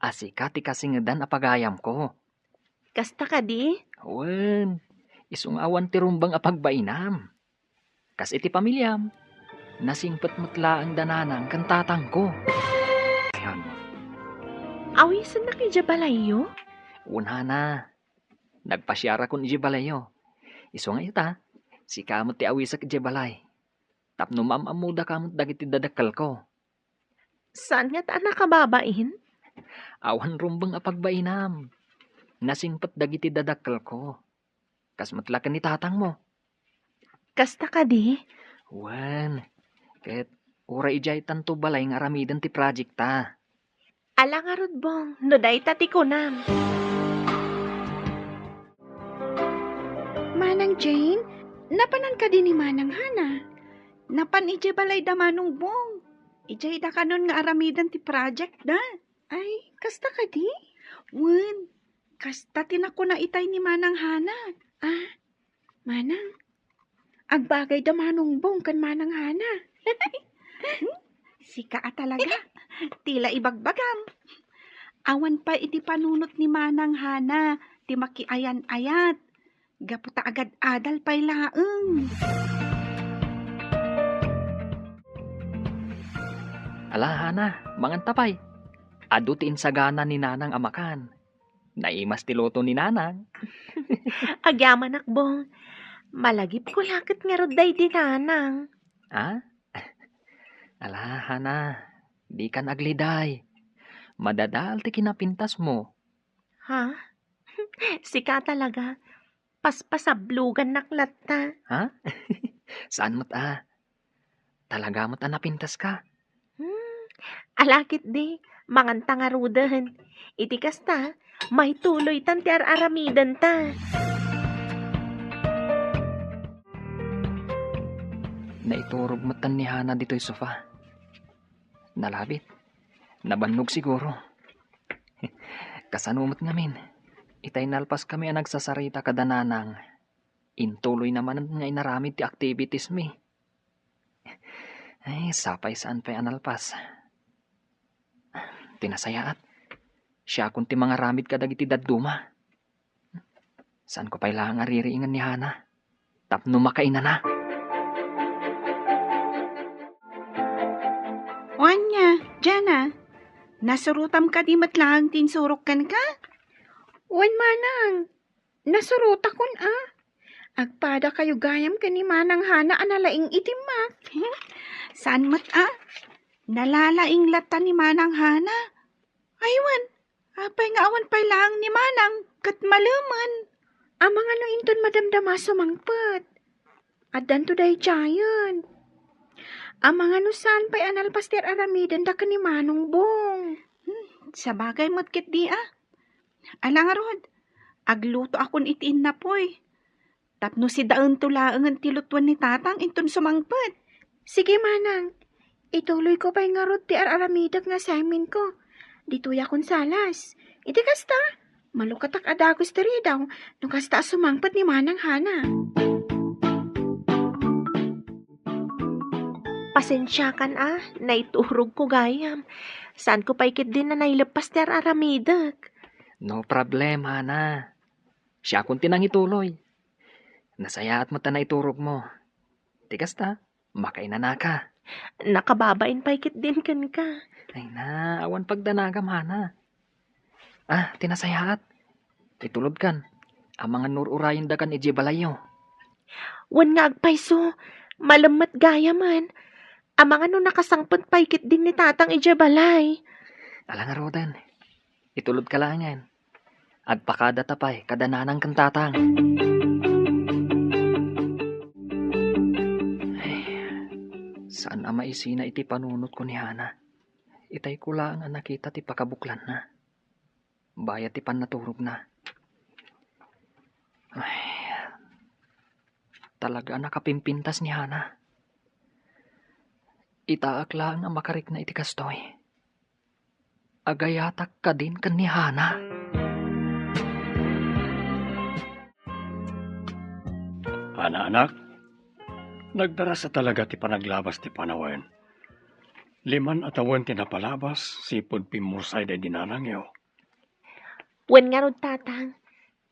a sika ti kasingedan a pagayamko. Kasta kadi? Wen, isu nga awan ti rumbeng a pagbainam. Kas iti pamiliam, nasingpet met laeng da nanang ken tatangko. Awisennak idiay balayyo? Wen, Hana, nagpasiarakon idiay balayyo. Isu nga ita, sika met ti awisek idiay balay. Tapno maam-ammodaka met dagiti dadakkelko. Saan ngata a nakababain? Awan rumbeng a pagbainam. Nasingpet dagiti dadakkelko. Kas met la ken ni tatangmo. Kasta kadi? Wen, ket uray idiay tanto balay nga aramiden ti project ta. Ala ngarud, Bong, no dayta ti kunam. Manang Jane, napanan kadi ni Manang Hana? Napan idiay balay da Manong Bong. Idiay da kanon nga aramiden ti project da. Ay, kasta kadi? Wen, kasta ti nakuna itay ni Manang Hana. Ah, Manang, agbagay da Manong Bong ken Manang Hana. Hmm? Sika a talaga. Tila ibagbagam. Awan pay iti panunot ni Manang Hana ti makiayan-ayat. Gapu ta agad-adal pay laeng. Ala, Hana, manganta pay. Adu ti insagana ni Nanang a makan. Naimas ti luto ni Nanang. Agyamanak, Bong. Malagipko la ket ngarud daydi Nanang. Ah? Ala, Hana, dikan agliday. Madadael ti kinapintasmo. Ha? Sika talaga. Paspasablogannak latta. Ha? Saan met a? Talaga met a napintaska. Hmm, ala ketdi, manganta ngaruden. Iti kasta, maituloytan ti ar-aramidenta. Naiturog metten ni Hana ditoy sofa. Nalabit. Nabannog siguro. Kasano met ngamin? Itay nalpaskami a nagsasarita kada nanang, intuloy na manen nga inaramid ti activities mi. Ay, sapay saan pay a nalpas. Ti nasayaat, siakon ti mangaramid kadagiti dadduma. Saanko pay laeng a ririingen ni Hana tapno makainana. Wen nia, Jana, nasurotam kadi met laeng ti insurok kenka? Wen manang, nasurotakon a. Agpadakayo gayam ken ni Manang Hana a nalaing iti mak. Saan met a? Nalalaing latta ni Manang Hana. Ay wen, apay nga awan pay laeng ni Manang ket malemen? Amangan no inton madamdama sumangpet. Addanto daydiayen. Amangan no saan pay a nalpas ti ar-aramidenda ken ni Manong Bong. Hmm, sabagay met ketdi a. Ala ngarud, aglutoakon iti innapoy. Tapno sidaento laengen ti lutoen ni Tatang inton sumangpet. Sige, Manang. Ituloyko pay ngarud ti ar-aramidek nga assignmentko. Ditoyakon salas. Iti kasta, malukatak a dagus ti ridaw no kasta a sumangpet ni Manang Hana. Pasensiakan a, naiturogko gayam. Saanko pay ketdi a naileppas ti ar-aramidek. No problem, Hana. Siakon ti nangituloy. Nasayaat met a naiturogmo. Ti kasta, makainanaka. Nakababain pay ketdin kenka. Ay na, awan pagdanagam, Hana. Ah, ti nasayaat. Itulodkan. Amangan no ur-urayendakan idiay balayyo. Wen nga agpayso, malem met gayamen. Amangan no nakasangpet pay ketdin ni Tatang idiay balay. Ala ngaruden. Itulodka laengen. Agpakadata pay kada nanang ken tatang. Ay, saan a maisina iti panunotko ni Hana. Itayko laeng a nakita ti pakabuklanna. Bayat ti pannaturogna. Ay, talaga a nakapimpintas ni Hana. Itaak laeng a makarikna iti kastoy. Agayatak kadin ken ni Hana. Hana, anak, nagdarasa talaga ti panaglabas ti panawen. Liman a tawen ti napalabas, sipud pimmursay daydi nanangyo. Wen ngarud, Tatang,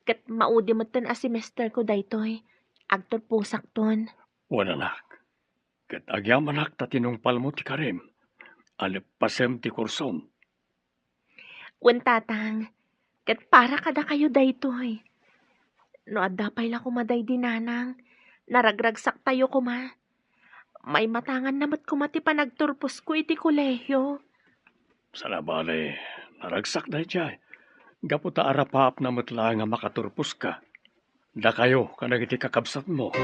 ket maudi metten a semesterko daytoy. Agturposakton. Wen, anak, ket agyamanak ta tinungpalmo ti karim a leppasem ti kursom. Wen, Tatang, ket para kadakayo daytoy. No adda pay la koma daydi nanang, naragragsaktayo koma. Maimatanganna met koma ti panagturposko iti kolehio. Saan a bale, naragsak daydiay. Gapu ta arapaapna met laeng a makaturposka. Dakayo kadagiti kakabsatmo.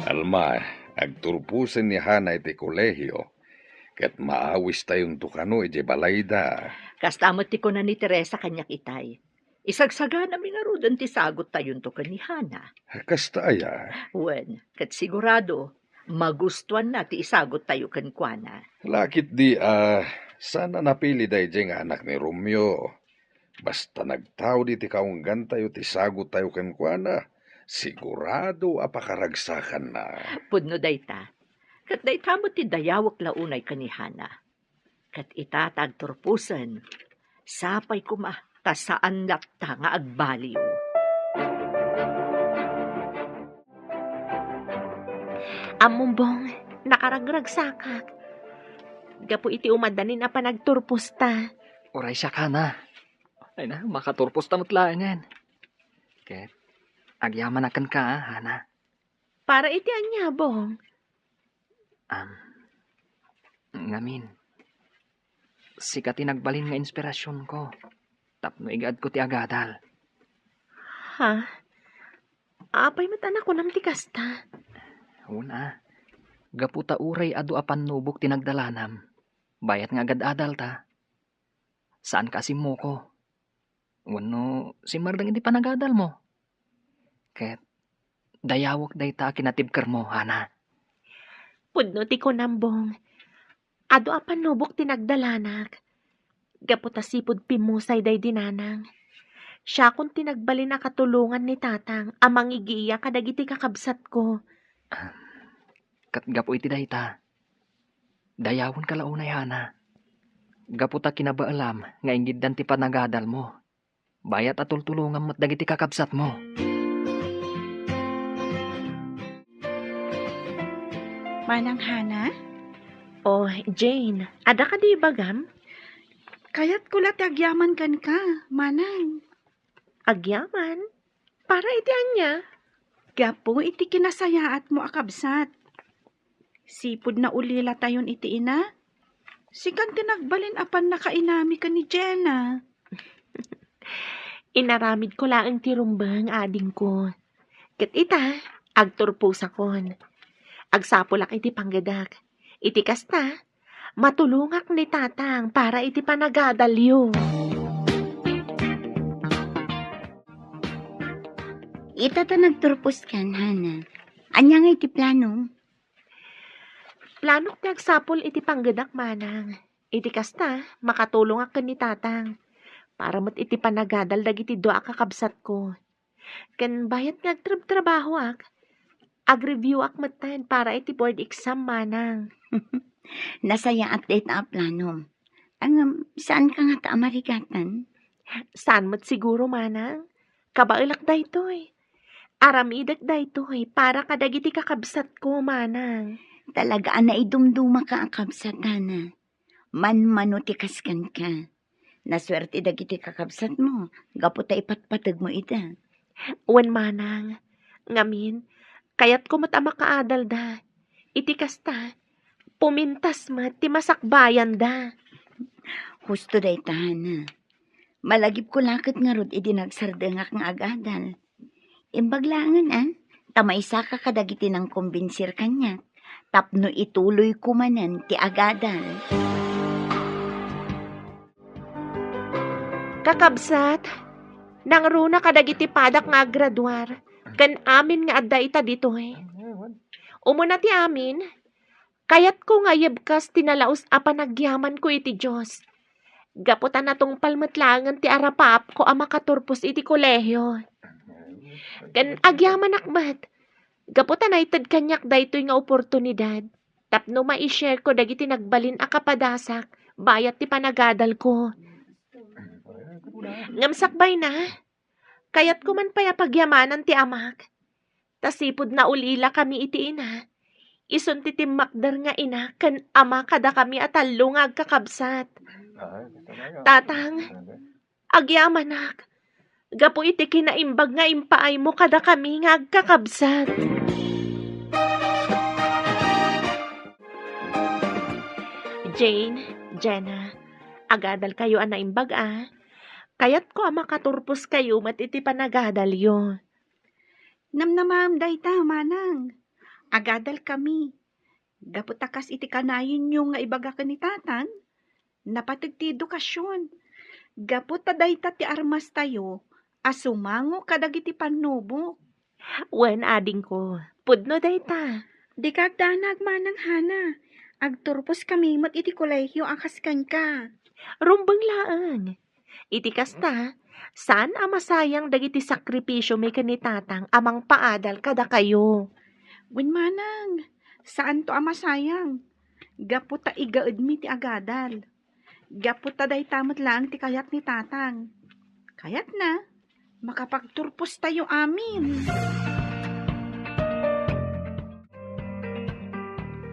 Alma, agturposen ni Hana iti kolehio, ket maawistayonto kano idiay balayda. Kasta met ti kuna ni Teresa kaniak itay. Isagsaganami ngaruden ti sagottayonto ken ni Hana. Kasta aya? Wen, ket sigurado, magustuanna ti isagottayo kenkuana. Lakit di a, saan a napili daydiay nga anak ni Romeo. Basta nagtaud iti kaunggantayo ti sagottayo kenkuana, sigurado a pakaragsakanna. Pudno dayta. Ket dayta met ti dayawek la unay ken ni Hana. Ket ita ta agturposen, sapay koma ta saan latta nga agbaliw. Ammom, Bong, nakaragragsakak. Gapu iti umadanin a panagturposta. Uray siak, Hana. Ay na, makaturposta met laengen. Ket agyamanak kenka, Hana. Para iti ania, Bong? Am, ngamin, sika ti nagbalin nga inspirasionko tapno igaadko ti agadal. Ha? Apay met a nakunam ti kasta? Wen a, gapu ta uray adu a pannubok ti nagdalanam, bayat nga agad-adalta. Saanka a simmuko. Wenno simmardeng iti panagadalmo. Ket Dayawek dayta a kinatibkermo, Hana. Pudno ti kunam, Bong. Adu a pannubok ti nagdalanak. Gapu ta sipud pimmusay daydi nanang. Siakon ti nagbalin a katulongan ni tatang a mangigiya kadagiti kakabsatko. Ket gapu iti dayta, dayawenka la unay, Hana. Gapu ta kinabaelam nga ingiddan ti panagadalmo. Bayat a tultulongam met dagiti kakabsatmo. Manang Hana? Oh, Jane, adda kadi ibagam? Kayatko la ti agyaman kenka, Manang. Agyaman? Para iti ania? Gapu iti kinasayaatmo a kabsat. Sipud naulilatayon iti ina, sikan ti nagbalin a pannakainami ken ni Jenna. Inaramidko laeng ti rumbeng, adingko. Ket ita, agturposakon. Agsapulak iti panggedak. Iti kasta, matulongak ni tatang para iti panagadalyo. Ita ta nagturposkan, Hana. Ania ngay ti plano? Planok ti agsapul iti panggedak, Manang. Iti kasta, makatulongak ken ni tatang. Para met iti panagadal dagiti dua a kakabsatko. Ken bayat nga agtrabtrabahoak, agreviewak metten para iti board exam, Manang. Nasayaat dayta a planom. Ngem, saanka ngata a marigatan? Saan met siguro, Manang. Kabaelak daytoy. Aramidek daytoy para kadagiti kakabsatko, Manang. Talaga a naidumdumaka a kabsat, Hana. Manmano ti kaskenka. Nasuerte dagiti kakabsatmo gapu ta ipatpategmo ida. Wen, Manang, ngamin, kayatko met a makaadalda. Iti kasta, pumintas met ti masakbayanda. Husto dayta, Hana. Malagipko la ket ngarud idi nagsardengak nga agadal. Imbag laengen, a, ta maisaka kadagiti nangkombinsir kaniak tapno ituloyko manen ti agadal. Kakabsat, nangruna kadagiti padak nga aggraduar ken amin nga adda ita ditoy. Umuna ti amin, kayatko nga ayebkas ti nalaus a panagyamanko iti Dios. Gapu ta natungpal met laengen ti arapaapko a makaturpos iti kolehio. Ken agyamanak met, gapu ta naited kaniak daytoy nga oportunidad tapno ma-shareko dagiti nagbalin a kapadasak bayat ti panagadalko. Ngem sakbayna, kayatko man pay a pagyamanan ti amak. Ta sipud naulilakami iti ina, isun ti timmakder nga ina ken ama kadakami a tallo nga agkakabsat. Tatang, agyamanak, gapu iti kinaimbag nga impaaymo kadakami nga agkakabsat. Jane, Jenna, agadalkayo a naimbag a. Kayatko a makaturposkayo met iti panagadalyo. Namnamaem dayta, Manang. Agadalkami. Gapu ta kas iti kanayenyo nga ibaga ken ni Tatang, napateg ti edukasion. Gapu ta dayta ti armastayo a sumango kadagiti pannubok. Wen, adingko, pudno dayta. Dika agdanag, Manang Hana. Agturposkami met iti kolehio a kas kenka. Rumbeng laeng. Iti kasta, saan a masayang dagiti sakripisiomi ken ni Tatang a mangpaadal kadakayo. Wen, Manang, saanto a masayang. Gapu ta igaedmi ti agadal. Gapu ta dayta met laeng ti kayat ni Tatang. Kayatna, makapagturpostayo amin.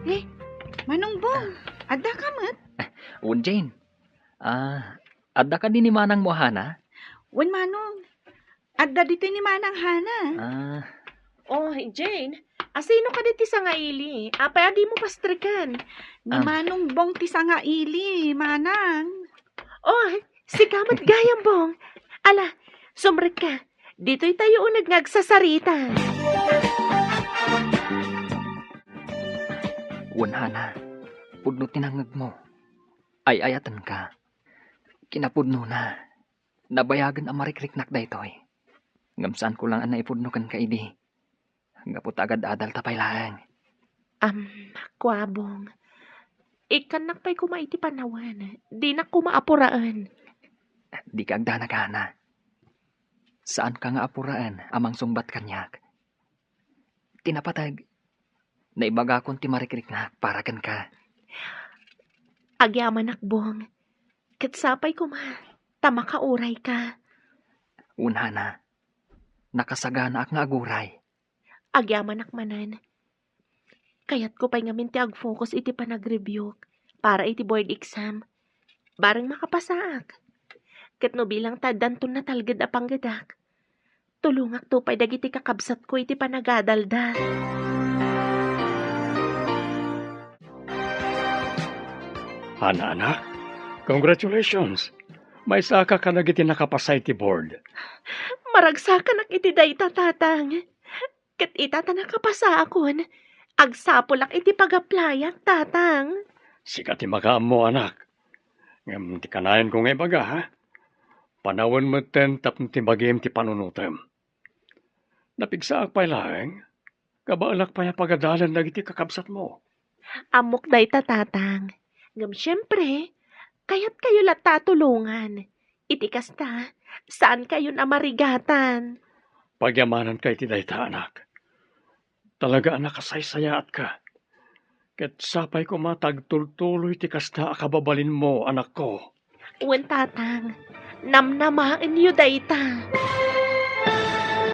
Eh, Manong Bong, adda ka met? Wen, Jane. Ah, adda kadi ni Manangmo a Hana? Wen, Manong. Adda ditoy ni Manang Hana. Ah. Oh, Jane, asino kadi ti sangaili? Apay a dimo pastreken? Ni Ah. Manong Bong ti sangaili, Manang. Oh, sika met gayam, Bong. Ala, sumrekka. Ditoy tayo uneg nga agsasarita. Wen, Hana, pudno ti nangngegmo. Ay-ayatenka. Kinapudnona, nabayagen a marikriknak daytoy. Ngem saanko laeng a naipudno kenka idi. Gapu ta agad-adalta pay laeng. Am, kua, Bong. Ikkannak pay koma iti panawen. Dinak koma apuraen. Dika agdanagana. Saanka nga apuraen a mangsungbat kaniak. Ti napateg, naibagakon ti marikriknak para kenka. Agyamanak, Bong. Ket sapay koma ta makaurayka. Wen, Hana, nakasaganaak nga aguray. Agyamanak manen. Kayatko pay ngamin ti ag-focus iti panagreviewk para iti board exam. Bareng makapasaak. Ket no bilang ta addanton natalged a panggedak, tulongakto pay dagiti kakabsatko iti panagadalda. Hana, anak, congratulations! Maysaka kadagiti nakapasa iti board. Maragsakanak iti dayta, Tatang. Ket ita ta nakapasaakon, agsapulak iti pag-applyak, Tatang. Sika ti makaammo, anak. Ngem ti kanayon ko nga ibaga, ha? Panawen metten tapno ti bagim ti panunotem. Napigsaak pay laeng, kabaelak pay a pagadalan dagiti kakabsatmo. Ammok dayta, Tatang. Ngem siempre, kayatkayo latta a tulongan. Iti kasta, saankayon a marigatan. Pagyamananka iti dayta, anak. Talaga a nakasaysayaatka. Ket sapay koma ta agtultuloy ti kasta a kababalinmo, anakko. Wen, Tatang. Namnamaenyo dayta.